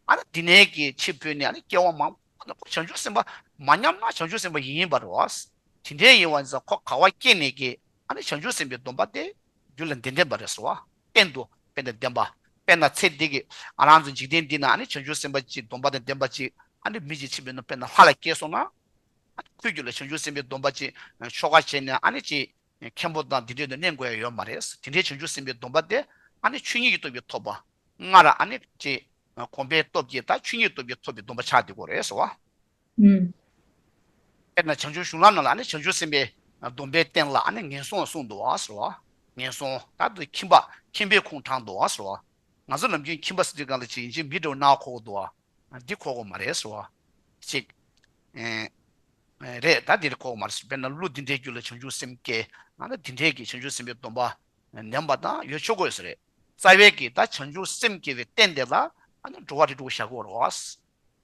ཨ་ནི་འདི་ནས་ཀྱི་འཆི་འཕོས་ནས་ཨ་ནི་སྐྱེ་བ་མང་པོ་བྱང་ཆུབ་སེམས་དཔའ་མ་ཉམས་ན་བྱང་ཆུབ་སེམས་དཔའ་ཡིན་ཡིན་པ་རེད་བ། དེ་འདྲའི་ཡིན་བ་ཡིན་ཙང་ཁོ་ག་བ་སྐྱེས་ནས་ཀྱི་ཨ་ནི་བྱང་ཆུབ་སེམས་དཔའི་སྡོམ་པ་དེ་རྒྱུད་ལ་ལྡན་ལྡན་པ་རེད་ཟེར་བ། རྟེན་དུ་དཔེར་ན་ལྡན་པ། དཔེར་ན་ཚེ་འདི་གི་ང་རང་ཚོ་འཇིག་རྟེན་འདི་ན་ཨ་ནི་བྱང་ཆུབ་སེམས་དཔའ་ཅིག་སྡོམ་པ་དང་ལྡན་པ་ཅིག་ཨ་ནི་མི་ཅིག་འཆི་འཕོས་ན་དཔེར་ན་ལྷ་ལ་སྐྱེས་སོང་ན། ཨ་ནི་ཁོའི་རྒྱུད་ལ་བྱང་ཆུབ་སེམས་དཔའི་སྡོམ་པ་ཅིག་ཆོ་ག་བྱས་ནས་ཨ་ནི་ཅིག་མཁན་པོ་དང་འདི་འདྲས་དུ་གནས་དགོས་ཡ་ཡོད་མ་རེད། དེ་འདྲའི་བྱང་ཆུབ་སེམས་དཔའི་སྡོམ་པ་དེ་ཨ་ནི་ཆོས་ཉིད་ཀྱི་སྟོབས་ཀྱིས་ཐོབ་པ། སྔར་ཨ་ནི་ཅིག་གོམས་པའི་སྟོབས་ཀྱིས་ད་ཆོས་ཉིད་སྟོབས་ཀྱིས་ཐོབ་པའི་སྡོམ་པ་ཆགས་བསྡད་དགོས་རེད་ཟེར་བ། ཨུམ། དཔེར་ན་བྱང་ཆུབ་གཞུང་ལམ་ནང་ལ་ཨ་ནི་བྱང་ཆུབ་སེམས་དཔའི་སྡོམ་པའི་རྟེན་ལ་ཨ་ནི་ངན་སོང་གསུངས་འདུག་བ་ཟེར་བ། ངན་སོང་ད་དུ་ཁྱིམ་པ་ཁྱིམ་པའི་ཁུངས་དྲངས་འདུག་བ་ཟེར་བ། ང་ཚོ་ནམ་རྒྱུན་ཁྱིམ་པ་ཟེར་དུས་སྒང་ལ་ཅིག་ཡིན་གཅིག་མི་འདྲ་བོ་ནང་གོ་གི་འདུག་བ། འདི་གོ་གི་མ་རེད་ཟེར་བ། ཅིག་ཨེ། རེད། ད་འདིར་གོ་མ་རེད། དཔེར་ན་ཀླུ་འདི་འདྲའི་རྒྱུད་ལ་བྱང་ཆུབ་སེམས་སྐྱེ། ཨ་ནི་འདི་འདྲའི་གི་བྱང་ཆུབ་སེམས་དཔའི་སྡོམ་པ་ལྡན་པ་དང་ཡོད་ཆོག་གོ་ཟེར་རེད། རྩ་བའི་གི་ད་བྱང་ཆུབ་སེམས་སྐྱེ་བའི་རྟེན་དེ་ལ་ཨ་ནི་འགྲོ་བ་རིགས་དྲུག་བཞག་གོ་རོགས།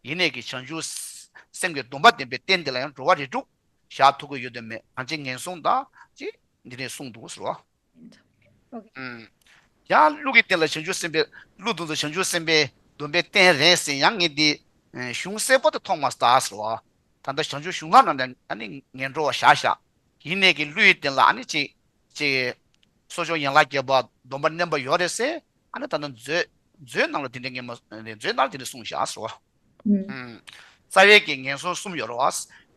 ཡིན་ནས་ཀྱི་བྱང་ཆུབ་སེམས་ཀྱི་སྡོམ་པ་ལྡན་པའི་རྟེན་དེ་ལ་ཡང་འགྲོ་བ་རིགས་དྲུག་བཞག་ཐུབ་ཀྱི་ཡོད་དམ་མེད་གང་ཅི་ངན་སོང་དང་ཅི་འདི་ནས་གསུངས་འདུག་ཟེར་བ། ཨོ་ཁེ། ཡང་ཀླུ་གི་རྟེན་ལ་བྱང་ཆུབ་སེམས་དཔའི་ཀླུ་དེ་ཚོ་བྱང་ཆུབ་སེམས་དཔའི་སྡོམ་པའི་རྟེན་རེད་ཟེར་ཡང་ངས་འདི་གཞུང་གསལ་པོ་དེ་མཐོང་མ་སོང་ད་ཟེར་བ། ད་ལྟ་བྱང་ཆུབ་གཞུང་ལམ་ནང་ནས་ཨ་ནི་ངན་འགྲོ་བ་བཞག་བཞག་ཡིན་ནས་ཀྱི་ཀླུའི་རྟེན་ལ་ཨ་ནི་ཅིག་ཅིག་གསོ་སྦྱོང་ཡན་ལག་བརྒྱད་པ་སྡོམ་པ་བསྣན་པ་ཡོད་རེད་ཟེར། ཨ་ནི་ད་ལྟ་མཛོད་མཛོད་ནང་ལ་དེ་འདྲའི་ངས་མ་མཛོད་ནང་ལ་དེ་འདྲ་གསུངས་བཞག་ཟེར་བ། ཨུམ། རྩ་བའི་གི་ངན་སོང་གསུམ་ཡོད་རེད་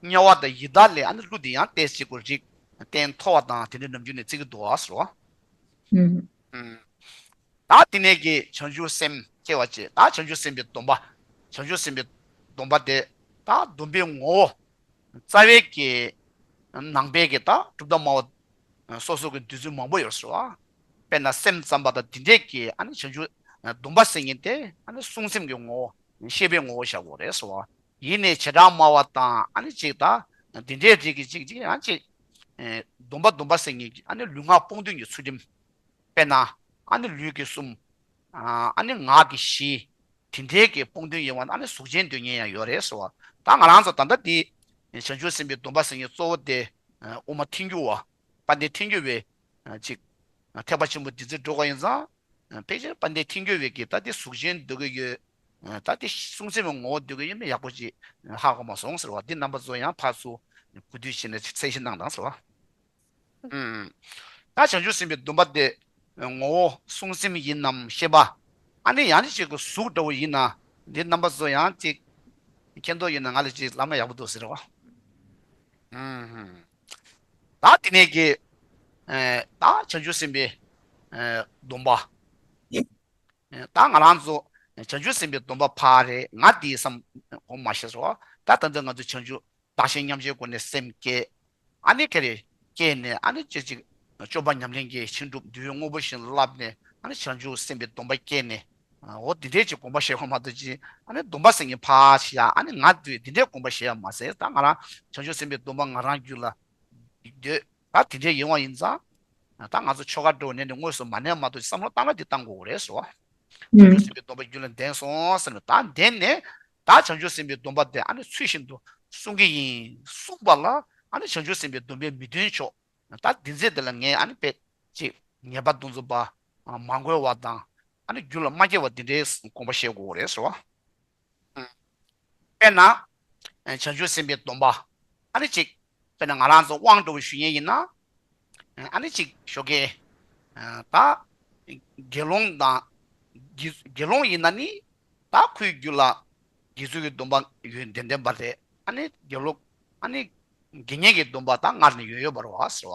བ། དམྱལ་བ་དང་ཡི་དྭགས་ལས་ཨ་ནི་ཀླུ་འདི་ཡང་ཏོག་ཙམ་ཅིག་གོ་རིགས་རྟེན་མཐོ་བ་དང་དེ་འདྲའི་ནམ་རྒྱུན་ནས་བརྩི་གི་འདུག་བ་ཟེར་བ། ཨུམ། ད་དེ་ནས་ཀྱི་བྱང་ཆུབ་སེམས་སྐྱེ་བ་བཅས། ད་བྱང་ཆུབ་སེམས་དཔའི་སྡོམ་པ། བྱང་ཆུབ་སེམས་དཔའི་སྡོམ་པ་དེ་ད་སྡོམ་པའི་ངོ་བོ། རྩ་བའི་གི་ནང་པའི་གི་ད་གྲུབ་མཐའ་སྨྲ་བ་སོ་སོ་གི་འདོད་ཚུལ་མང་པོ་ཡོད་ཟེར་བ། དཔེར་ན་སེམས་ཙམ་པ་དང་དེ་འདྲས་ཀྱི་ཨ་ནི་བྱང་ཆུབ་སྡོམ་པ་ཟེར་མཁན་དེ་ཨ་ནི་བསྲུང་སེམས་ཀྱི་ངོ་བོ། ཤེས་པའི་ངོ་བོ་བཞག་དགོས་རེད་ཟེར་བ། ཡིན་ནའི་བྱེ་བྲག་སྨྲ་བ་དང་ཨ་ནི་གཅིག་ད་དེ་འདྲའི་རིགས་ཀྱི་གཅིག་གཅིག་ཡང་གཅིག་སྡོམ་པ་སྡོམ་པ་ཟེར་མཁན་གྱི་ཨ་ནི་ལུས་ངག་སྤངས་བསྟོད་ཀྱི་ཚུལ་ཁྲིམས། དཔེར་ན། ཨ་ནི་ལུས་ཀྱི་གསུམ། ཨ་ནི་ངག་གི་བཞི། དེ་འདྲའི་གི་སྤོང་དོན་ཡིན་བ་ཨ་ནི་གཟུགས་ཅན་འདོད་མཁན་ཡང་ཡོད་རེད་ཟེར་བ། ད་ང་རང་ཚོ་ད་ལྟ་འདི། བྱང་ཆུབ་སེམས་དཔའི་སྡོམ་པ་ཟེར་མཁན་གཙོ་བོ་དེ། དབུ་མ་ཐལ་འགྱུར་བ། དཔལ་ལྡན་ཐལ་འགྱུར་བའི། ཅིག་ཐེག་པ་ཆེན་པོ་འདི་ཚོ་འགྲོ་ག་ཡིན་ཙང་། ཕལ་ཆེར་དཔལ་ལྡན་ཐལ་འགྱུར་བའི་གི་ད་འདི་གཟུགས་ཅན་འདོད་ཀྱི་ཡོད། ད་འདི་བསྲུང་སེམས་པའི་ངོ་བོ་འདོད་ཀྱི་ཡོད་མེད་ཡག་པོ་ཅིག་ཧ་གོ་མ་སོང་ཟེར་བ། འདི་རྣམ་པ་ཚོ་ཡང་ཕར་ཚུར་གོ་བསྡུར་བྱས་ནས་གསལ་བཤད་གནང་དང་ཟེར་བ། ཨུམ། ད་བྱང་ཆུབ་སེམས་དཔའི་སྡོམ་པ་དེ་ངོ་བོ་བསྲུང་སེམས་ཡིན་ནམ་ཤེས་པ། ཨ་ནི་ཡང་ནི་ཅིག་གི་གཟུགས་འདྲ་བོ་ཡིན་ན། འདི་རྣམ་པ་ཚོ་ཡང་ཅིག་མཁྱེན་རྟོགས་ཡིན་ན་ང་ལ་ཅིག་ལབ་ན་ཡག་པོ་འདུག་ཟེར་བ། ཨུམ། ད་དེ་ནས་ཀྱི་ད་བྱང་ཆུབ་སེམས་དཔའི་སྡོམ་པ། ད་ང་རང་ཚོ་བྱང་ཆུབ་སེམས་དཔའི་སྡོམ་པ་ཕར་རེད། ང་དེའི་བསམ་གོང་མ་ཤེས་སོ། ད་ད་ལྟ་ང་ཚོ་བྱང་ཆུབ་བདག་གཞན་མཉམ་བརྗེའི་སྒོ་ནས་སེམས་བསྐྱེད། ཨ་ནི་ཁེ་རེ་བསྐྱེད་ནས་ཨ་ནི་ཅི་ཅིག་སྤྱོད་པ་ཉམས་ལེན་གྱི་ཕྱིན་དྲུག་འདུལ་བའི་དངོས་པོ་བཞིན་བསླབས་ནས་ཨ་ནི་བྱང་ཆུབ་སེམས་དཔའི་སྡོམ་པ་བསྐྱེད་ནས། འོ་དེ་འདྲའི་ཅིག་དགོངས་པ་བཞེས་དགོས་མ་གཏོགས་ཅི། ཨ་ནི་སྡོམ་པ་ཟེར་མཁན་ཕར་བཞག་ཨ་ནི་ང་དེ་འདྲའི་དགོངས་པ་བཞེས་ཡ་མ་ཟད། ད་ང་རང་བྱང་ཆུབ་སེམས་དཔའི་སྡོམ་པ་ང་རང་རྒྱུད་ལ་འདོད། ད་དེ་འདྲའི་ཡོང་བ་ཡིན་ཙང་། ད་ང་ཚོ་ཆོ་ག་འགྲོ་ནས་ནི་དངོས་སུ་མ་གནས་མ་གཏོགས་བསམ་བློ་བཏང་ན་འདི་བཏང་དགོས་རེད་ཟེར་བ། བྱང་ཆུབ་སེམས་དཔའི་སྡོམ་པ་རྒྱུད་ལ་ལྡན་སོང་ཟེར་ནས་ད་ལྡན་ནས། ད་བྱང་ཆུབ་སེམས་དཔའི་སྡོམ་པ་དེ་ཨ་ནི་ཚུལ་བཞིན་དུ་བསྲུང་གི་ཡིན་གསུངས་པ་ལ། ཨ་ནི་བྱང་ཆུབ་སེམས་དཔའི་སྡོམ་པའི་མི་ལྡན་ཕྱོགས། ད་འདི་ཚེ་འདི་ལ་ངས་ཨ་ནི་དཔེ་ཅིག་ཉེས་པ་དེ་ཚོ་པ་མ་གོས་པ་དང་། ཨ་ནི་རྒྱུད་ལ་མ་སྐྱེས་པ་འདི་འདྲའི་དགོངས་པ་བཞེས་དགོས་རེད་ཟེར་བ། དཔེར་ན། བྱང་ཆུབ་སེམས་དཔའི་སྡོམ་པ། ཨ་ནི་གཅིག་དཔེར་ན་ང་རང་ཚོ་དབང་འགྲོ་བའི་ཞུ་ཡས་ཡིན་ན། ཨ་ནི་གཅིག་ཞོགས་ཀས། ད། དགེ་སློང་དང་། དགེ་དགེ་སློང་ཡིན་ན་ནི། ད་ཁོའི་རྒྱུད་ལ། དགེ་ཚུལ་གྱི་སྡོམ་པ་ཡོད་ལྡན་ལྡན་པ་རེད། ཨ་ནི་དགེ་སློང་། ཨ་ནི། དགེ་བསྙེན་གྱི་སྡོམ་པ་ད་སྔར་ནས་ཡོད་ཡོད་པ་རེད་བ་ཟེར་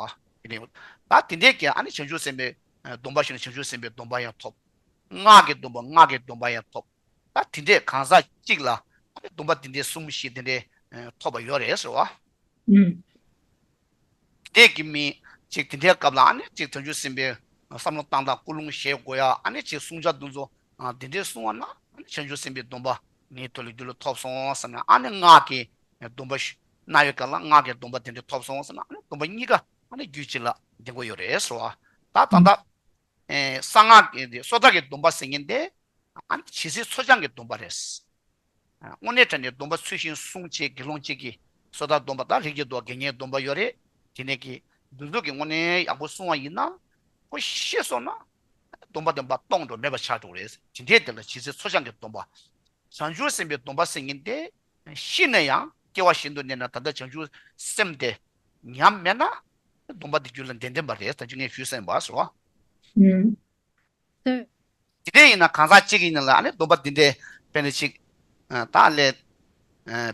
བ། དེ་ནས། ད་དེ་འདྲས་ཀྱི་ཨ་ནི་བྱང་ཆུབ་སེམས་དཔའི། སྡོམ་པ་ཞུ་ན་བྱང་ཆུབ་སེམས་དཔའི་སྡོམ་པ་ཡང་ཐོབ། སྔགས་ཀྱི་སྡོམ་པ་སྔགས་ཀྱི་སྡོམ་པ་ཡང་ཐོབ། ད་དེ་འདྲས་གང་ཟག་གཅིག་ལ་ཨ་ནི་སྡོམ་པ་དེ་འདྲས་གསུམ་བཞི་དེ་འདྲས་ཐོབ་པ་ཡོད་རེད་ཟེར་བ། ཨུམ། དེ་གི་མི་གཅིག་དེ་འདྲའི་སྐབས་ལ་ཨ་ནི་གཅིག་བྱང་ཆུབ་སེམས་དཔའི་བསམ་བློ་བཏང་སྟངས་ཀུན་སློང་བཞེས་དགོས་ཡ། ཨ་ནི་གཅིག་བསྲུང་བྱ་དེ་ཚོ་དེ་འདྲས་བསྲུང་བ་ན་ཨ་ནི་བྱང་ཆུབ་སེམས་དཔའི་སྡོམ་པ་ངའི་ཐོག་ལ་རྒྱུད་ལ་ཐོབ་སོང་བསམ་ནས། ཨ་ནི་སྔགས་ཀྱི་ སྡོམ་པ་ཞུ་གནང་བའི་སྐབས་ལ་སྔགས་ཀྱི་སྡོམ་པ་དེ་འདྲ་ཐོབ་སོང་ཟེར་ན། ཨ་ནི་སྡོམ་པ་གཉིས་ཀ་ཨ་ནི་རྒྱུད་གཅིག་ལ་ལྡན་གྱི་ཡོད་རེད་ཟེར་བ། ད་ད་ལྟ་ཨེ་གསང་སྔགས་ཀྱི་དེ་སོ་ཐར་གྱི་སྡོམ་པ་ཟེར་མཁན་དེ་ཨ་ནི་ཇི་སྲིད་འཚོ་སྦྱང་གི་སྡོམ་པ་རེད། དངོས་གནས་དྲང་གནས་སྡོམ་པ་ཚུལ་བཞིན་བསྲུང་བྱེད་དགེ་སློང་གཅིག་གིས་སོ་ཐར་སྡོམ་པ་དང་རིགས་ཀྱི་སྡོམ་དགེ་བསྙེན་སྡོམ་པ་ཡོད་རེད། དེ་ནས་ཀྱི་འདི་ཚོ་གི་དངོས་གནས་ཡག་པོ་བསྲུང་བ་ཡིན་ན། ཁོ་ཤི་སོང་ན་སྡོམ་པ་དེ་མར་སྟོངས་འགྲོ་མེད་པ་ཆགས་འགྲོ་རེད། དེ་འདྲའི་དེ་ལ་ཇི་སྲིད་འཚོ་སྦྱང་གི་སྡོམ་པ། བྱང་ཆུབ་སེམས་དཔའི་སྡོམ་པ་ཟེར་མཁན་དེ་ཤི་ན་ཡང་སྐྱེ་བ་གཞན་དུ་གནས་ན་ད་ལྟ་བྱང་ཆུབ་སེམས་དེ་ཉམས་མེད་ན་སྡོམ་པ་དེ་རྒྱུད་ལ་ལྡན་ལྡན་པ་རེད། ད་ཅི་ངས་ཞུས་ཟིན་པ་སོ། ཨུམ། དེ་འདྲ་ཡིན་ན་གང་ཟག་གཅིག་ཡིན་ན་ལ་ཨ་ནི་སྡོམ་པ་འདི་འདྲའི་དཔེར་ན་ཅིག་ད་ལས་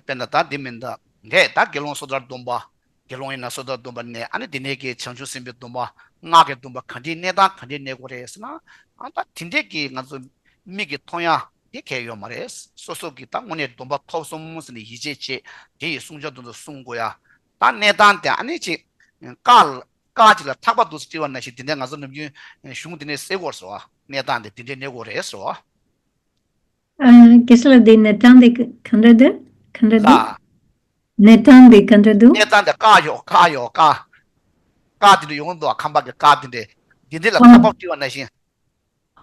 དཔེར་ན་ད་འདི་མིན་ད་འདས་ད་དགེ་སློང་སོ་ཐར་སྡོམ་པ། དགེ་སློང་ཡིན་ན་སོ་ཐར་སྡོམ་པ་ནས་ཨ་ནི་འདི་ནས་ཀྱི་བྱང་ཆུབ་སེམས་དཔའི་སྡོམ་པ། སྔགས་ཀྱི་སྡོམ་པ་ག་འདྲའི་གནས་སྟངས་ག་འདྲའི་གནས་དགོས་རེད་ཟེར་ན། ཨ་ད་དེ་འདྲས་ཀྱི་ང་ཚོ་མིག་གིས་མཐོང་ཡ་དེ་གལ་ཡོད་མ་རེད། སོ་སོ་གིས་ད་དངོས་གནས་སྡོམ་པ་ཐོབ་སོང་ཟེར་ནས་ཡིད་ཆེས་བྱེད་དེ་ཡི་བསྲུང་བྱ་དེ་ཚོ་བསྲུང་དགོས་ཡ། ད་གནས་སྟངས་དེ་ཨ་ནི་ཅིག་བཀའ་ལ་བཀའ་ཅིག་ལ་ཐག་པ་འདུག་སེ་བྲིས་པ་ནང་བཞིན་དེ་འདྲ་ང་ཚོ་ནམ་རྒྱུན་གཞུང་དེ་ནས་གསལ་གོ་རེད་ཟེར་བ། གནས་སྟངས་དེ་དེ་འདྲའི་གནས་དགོས་རེད་ཟེར་བ། ཨ། སྐད་ཆ་ལ་དེ་གནས་སྟངས་དེ་ག་ག་འདྲ་འདུག་ག་འདྲ་འདུག་ལ། གནས་སྟངས་དེ་ག་འདྲ་འདུག་གནས་སྟངས་དེ་བཀའ་ཡོད་བཀའ་ཡོད་བཀའ། བཀའ་དེ་འདྲ་ཡོང་འདུག་ཁམས་པ་གི་བཀའ་དེ་འདྲ། དེ་འདྲ་ལ་ཨ། ཐག་པ་བྲིས་པ་ནང་བཞིན།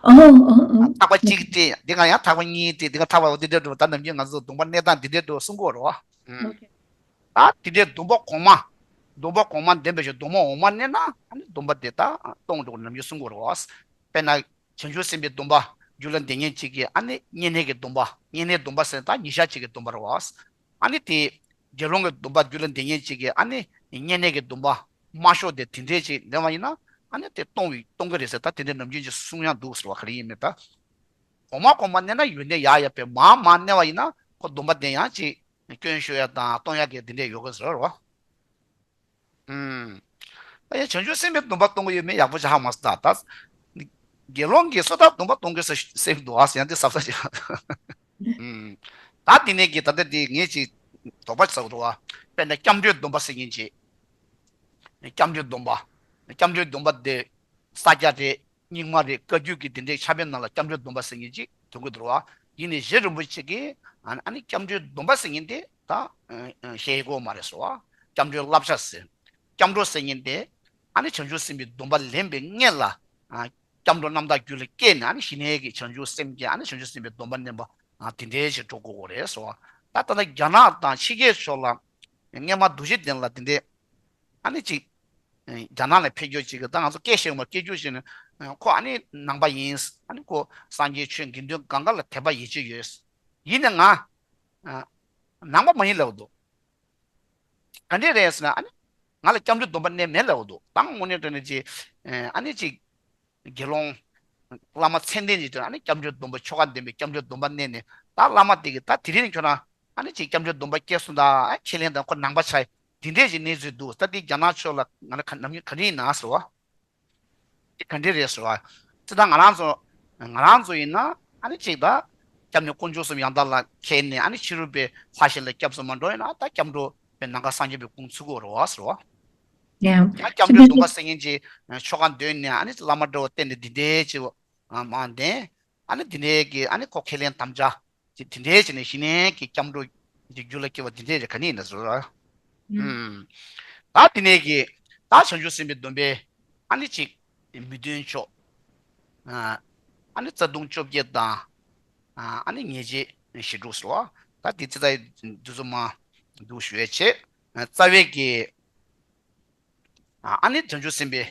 ཨོ་ཨོ་ཨོ། ཐག་པ་གཅིག་སྤྲད་འདི་ག་ཡང་ཐག་པ་གཉིས་སྤྲད་འདི་ག་ཐག་པ་འོ་དེ་འདྲ་འགྲོ། ད་ནམ་རྒྱུན་ང་ཚོ་སྡོམ་པ་གནས་སྟངས་འདི་འདྲ་འགྲོ་གསུང་གོ་རོ། ཨོ་ཁེ། ད་དེ་འདྲའི་སྡོམ་པ་གོང་མ། སྡོམ་པ་གོང་མ་ལྡན་པའི་ཞོ་སྡོམ་པ་འོག་མ་གནས་ན་ཨ་ནི་སྡོམ་པ་དེ་ད་སྟོང་འགྲོ་ནམ་རྒྱུན་གསུང་གོ་རོ། དཔེར་ན། བྱང་ཆུབ་སེམས་དཔའི་སྡོམ་པ་རྒྱུད་ལ་འདེབས་མཁན་གཅིག་གིས་ཨ་ནི་བསྙེན་གནས་ཀྱི་སྡོམ་པ་བསྙེན་གནས་སྡོམ་པ་ཟེར་ད་ཉིན་ཞག་གཅིག་གི་སྡོམ་པ་རེད་བ། ཨ་ནི་དེ་དགེ་སློང་གི་སྡོམ་པ་རྒྱུད་ལ་འདེབས་མཁན་གཅིག་གིས་ཨ་ནི་བསྙེན་གནས་ཀྱི་སྡོམ་པ་མ་ཤོར་དེ་དེ་འདྲས་ཅིག་འདེབས་པ་ཡིན་ན་ཨ་ནི་དེ་གཏོང་བའི་གཏོང་གི་རེད་ཟེར། ད་དེ་འདྲས་ནམ་རྒྱུན་གྱི་གསུང་ཡང་འདུག་ཟེར་བ་ག་རེ་ཡིན་མིན་ད། གོང་མ་གོང་མ་གནས་ན་ཡོན་ཏན་ཡག་ཡག་པས་མར་མར་གནས་པ་ཡིན་ན་ཁོ་སྡོམ་པ་དེ་ཡང་ཅིག་སྐྱོན་ཤོར་ཡ་དང་གཏོང་ཡ་གི་དེ་འདྲས་ཡོད་གི་ཟེར་བ། ཨུམ། ད་ཡང་བྱང་ཆུབ་སེམས་དཔའི་སྡོམ་པ་གཏོང་གི་ཡོད་མེད་ཡག་པོ་ཅིག་ཧ་མ་སོང་ད། ད་དགེ་སློང་གིས་སོ་ཐར་སྡོམ་པ་གཏོང་གི་ས་སེམས་འདུག་ཨ་ཟེར་ཡང་འདི་ཟབ་ས་ཅིག་ཨུམ། ད་འདི་ནས་ཀྱི་ད་ལྟ་འདི་ངས་ཅིག་དོགས་པ་ཟ་གི་འདུག་ཨ། དཔེར་ན་སྐྱབས་འགྲོའི་སྡོམ་པ་ཟེར་མཁན་ཅིག་སྐྱབས་འགྲོའི་སྡོམ་པ། སྐྱབས་འགྲོའི་སྡོམ་པ་འདི་ས་སྐྱ་རེད། རྙིང་མ་རེད། བཀའ་བརྒྱུད་ཀྱི་དེ་འདྲའི་ཕྱག་དཔེ་ནང་ལ་སྐྱབས་འགྲོའི་སྡོམ་པ་ཟེར་མཁན་ཅིག་འདུག་གི་འདུག་བ། ཡིན་ནའི་རྗེ་རིན་པོ་ཆེ་གིས་ཨ་ནི་སྐྱབས་འགྲོའི་སྡོམ་པ་ཟེར་མཁན་དེ་ད་བཤད་དགོས་མ་རེད་ཟེར་བ། སྐྱབས་འགྲོའི་བསླབ་བྱ་ཟེར། སྐྱབས་འགྲོ་ཟེར་མཁན་དེ་ཨ་ནི་བྱང་ཆུབ་སེམས་དཔའི་སྡོམ་པ་ལེན་པའི་སྔོན་ལ་སྐྱབས་འགྲོ་རྣམ་དག་རྒྱུད་ལ་སྐྱེས་ནས་ཨ་ནི་ཞི་གནས་ཀྱི་བྱང་ཆུབ་སེམས་ཀྱི་ཨ་ནི་བྱང་ཆུབ་སེམས་དཔའི་སྡོམ་པ་ལེན་པ་དེ་འདྲའི་ཞིག་འགྲོ་དགོས་རེད་ཟེར་བ། ད་ད་ལྟ་རྒྱ་ནག་དང་ཕྱི་རྒྱལ་ཕྱོགས་ལ་སྔོན་མ་རྡོ་རྗེ་གདན་ལ་དེ་འདྲའི་ཨ་ནི་ཅིག་རྒྱ་ནག་ལ་ཕེབས་རྒྱུ་ཅིག་གི་ད་ང་ཚོ་སྐད་ཤེས་མ་སྐད་རྒྱུ་ཞིག་ནི་ཁོ་ཨ་ནི་ནང་པ་ཡིན། ཨ་ནི་ཁོ་སངས་རྒྱས་ཆོས་དགེ་འདུན་གང་ག་ལ་དད་པ་ཡིད་ཆེས་ཡོད། ཡིན་ནའི་ང་ནང་པ་མ་ཡིན་ལབ་འདུག་ག་འདྲས་རེད་ཟེར་ན་ཨ་ནི་ང་ལ་སྐྱབས་འགྲོའི་སྡོམ་པ་གནས་མེད་ལབ་འདུག་ད་དངོས་གནས་དྲང་གནས་ཅིག་ཨ་ནི་ཅིག་དགེ་སློང་། བླ་མ་མཚན་ལྡན་ཅིག་དེ་ཨ་ནི་སྐྱབས་འགྲོའི་སྡོམ་པ་ཆོ་ག་ལྡན་པའི་སྐྱབས་འགྲོའི་སྡོམ་པ་གནས་ནས་ད་བླ་མ་དེ་གིས་ད་དེ་རིང་ཁྱོད་རང་ཨ་ནི་ཅིག་སྐྱབས་འགྲོའི་སྡོམ་པ་སྐྱེས་སོང་ད་ཨ་ཁས་ལེན་དང་ཁོ་ནང་པ་ཆགས་དེ་འདྲས་ཅིག་གནས་ཚུལ་འདུག་ད་དེ་རྒྱ་ནག་ཕྱོགས་ལ་ང་ལ་ཁ་ནམ་རྒྱུན་ག་རེ་ཡིན་ན་ཟེར་བ། དེ་ག་འདྲས་རེད་ཟེར་བ། ཅི་ད་ང་རང་ཚོ་ང་རང་ཚོ་ཡིན་ན་ཨ་ནི་ཅིག་ད་སྐྱབས་གནས་དཀོན་མཆོག་གསུམ་ཡང་དག་ལ་ཁས་ནས་ཨ་ནི་ཕྱི་རོལ་པའི་ལྷ་གཞན་ལ་སྐྱབས་སུ་མ་འགྲོ་ཡིན་ན་ད་སྐྱབས་འགྲོ་པའི་ནང་ག་སངས་རྒྱས་པའི་ཁུངས་ཚུད་དགོས་རེད་བ་ཟེར་བ། ཡང་ད་སྐྱབས་འགྲོའི་སྡོམ་པ་ཟེར་མཁན་གྱི་ཆོ་ག་འདོན་ནས་ཨ་ནི་བླ་མ་འདྲ་བོ་བསྟེན་ནས་འདི་འདྲའི་ཆེ་བ་མ་འདན། ཨ་ནི་འདི་ནས་ཀྱི་ཨ་ནི་ཁོ་ཁས་ལེན་དམ་བཅའ་ཅིག་འདི་འདྲའི་བྱས་ནས་ཞི་གནས་ཀྱི་སྐྱབས་འགྲོ་གི་རྒྱུད་ལ་སྐྱེ་བ་འདི་འདྲའི་རེད་ག་ནི་ཡིན་ན་ཟེར་ར། ད་འདི་ནས་ཀྱི་ད་བྱང་ཆུབ་སེམས་དཔའི་སྡོམ་པའི་ཨ་ནི་ཅིག་མི་མཐུན་ཕྱོགས། ཨ་ནི་རྩ་ལྟུང་བཅོ་བརྒྱད་དང་། ཨ་ནི་ཉེས་བྱས་བཞི་དྲུག་ཟེར་བ། ད་འདི་ཚེ་ད་འདི་ཚོ་མ་འདུག་ཞུ་བའི་ཆེད། རྩ་བའི་གི་ཨ་ནི་བྱང་ཆུབ་སེམས་དཔའི་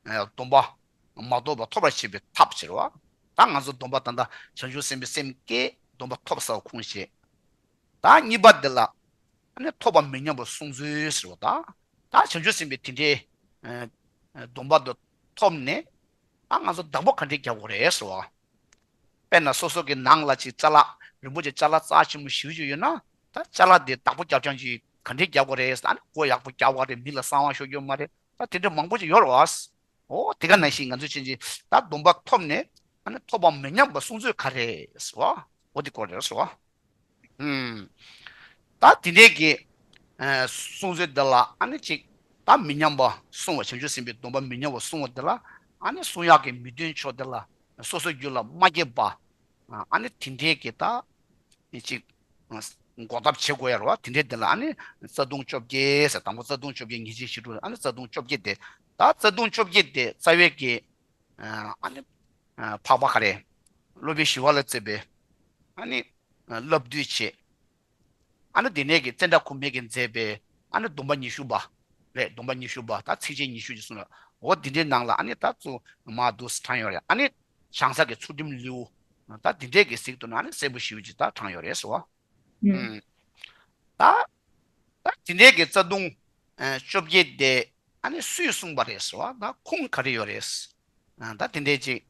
སྡོམ་པ་མ་ཐོབ་པ་ཐོབ་པར་བྱེད་པའི་ཐབས་ཟེར་བ། ད་ང་ཚོ་སྡོམ་པ་ད་ལྟ་བྱང་ཆུབ་སེམས་དཔའི་སེམས་བསྐྱེད་སྡོམ་པ་ཐོབ་ཚར་བ་ཁུངས་བྱེད། ད་གཉིས་པ་འདི་ལ་ཨ་ནི་ཐོབ་པ་མི་ཉམས་པ་སྲུང་ཚུལ་ཟེར་བ་ད། ད་བྱང་ཆུབ་སེམས་དཔའི་དེ་འདྲའི་སྡོམ་པ་འདི་ཐོབ་ནས་ད་ང་ཚོ་བདག་པོ་ག་འདྲས་རྒྱག་དགོས་རེད་ཟེར་བ། དཔེར་ན་སོ་སོ་གི་ནང་ལ་ཅིག་ཅ་ལག་རིན་པོ་ཆེ་ཅ་ལག་རྩ་ཆེན་པོ་ཞེ་པོ་ཅིག་ཡོད་ན་ད་ཅ་ལག་དེ་བདག་པོ་རྒྱབ་རྐྱང་ཅིག་ག་འདྲས་རྒྱག་དགོས་རེད། ཨ་ནི་སྒོ་ཡག་པོ་རྒྱག་དགོས་རེད། མི་ལ་གསང་བ་ཤོར་རྒྱུ་མ་རེད། ད་དེ་འདྲ་མང་པོ་ཅིག་ཡོད་རེད་བ། འོ་དེ་ག་ནང་བཞིན་ང་ཚོས་ཕྱིན་ཅིག་ད་སྡོམ་པ་ཐོབ་ནས་ཨ་ནི་ཐོབ་པ་མི་ཉམས་པ་སྲུང་ཚུལ་ག་རེད་ཟེར་བ། འོ་དེ་སྐོར་རེད་ཟེར་བ། ཨུམ། ད་དེ་འདྲས་ཀྱི་ཨ་སྲུང་ཚུལ་འདི་ལ་ཨ་ནི་ཅིག་ད་མི་ཉམས་པ་སྲུང་བ་བྱང་ཆུབ་སེམས་དཔའི་སྡོམ་པ་མི་ཉམས་པ་སྲུང་བ་འདི་ལ་ཨ་ནི་སྲུང་ཡག་གི་མི་མཐུན་ཕྱོགས་འདི་ལ་སོ་སོའི་རྒྱུད་ལ་མ་སྐྱེས་པ། ཨ་ནི་དེ་འདྲས་ཀྱི་ད་ཅིག་ འགོག་ཐབས་བྱེད་དགོས་ཡ་རེད་བ། དེ་འདྲའི་དེ་ལ་ཨ་ནི་རྩ་ལྟུང་བཅོ་བརྒྱད་ཟེར། དང་པོ་རྩ་ལྟུང་བཅོ་བརྒྱད། ཉེས་བྱས་བཞི་དྲུག། ཨ་ནི་རྩ་ལྟུང་བཅོ་བརྒྱད་དེ། ད་རྩ་ལྟུང་བཅོ་བརྒྱད་དེ་རྩ་བའི་གི་ཨ་ནི་འཕགས་པ་ག་རེ། སློབ་དཔོན་ཞི་བ་ལྷས་མཛད་པའི་ཨ་ནི་བསླབ་བཏུས་བྱས། ཨ་ནི་དེ་ནས་ཀྱི་ཙནྡྲ་ཁོ་མོས་ཀྱིས་མཛད་པའི་ཨ་ནི་སྡོམ་པ་ཉི་ཤུ་པ་རེད། སྡོམ་པ་ཉི་ཤུ་པ། ད་ཚིགས་བཅད་ཉི་ཤུ་ཅིག་གསུངས་ལ། འོ་དེ་འདྲའི་ནང་ལ་ཨ་ནི་ད་ཚུར་མར་འདུག་སེ་དྲངས་ཡོད་རེད། ཨ་ནི་བྱང་ས་གི་ཚུལ་ཁྲིམས་ལེའུ། ད་དེ་འདྲས་ཀྱི་གཟིགས་འདུག་ན་ཨ་ནི་གསལ་པོ་ཞེ་པོ་ཅིག་ད་དྲངས་ཡོད་རེད་ཟེར་བ། ཨུམ། ད་ད་དེ་འདྲས་ཀྱི་རྩ་ལྟུང་བཅོ་བརྒྱད་དེ་ཨ་ནི་སུས་གསུངས་པ་རེད་ཟེར་བ། ད་ཁུངས་ག་རེ་ཡོད་རེད། ད་དེ་འདྲས་ཅིག་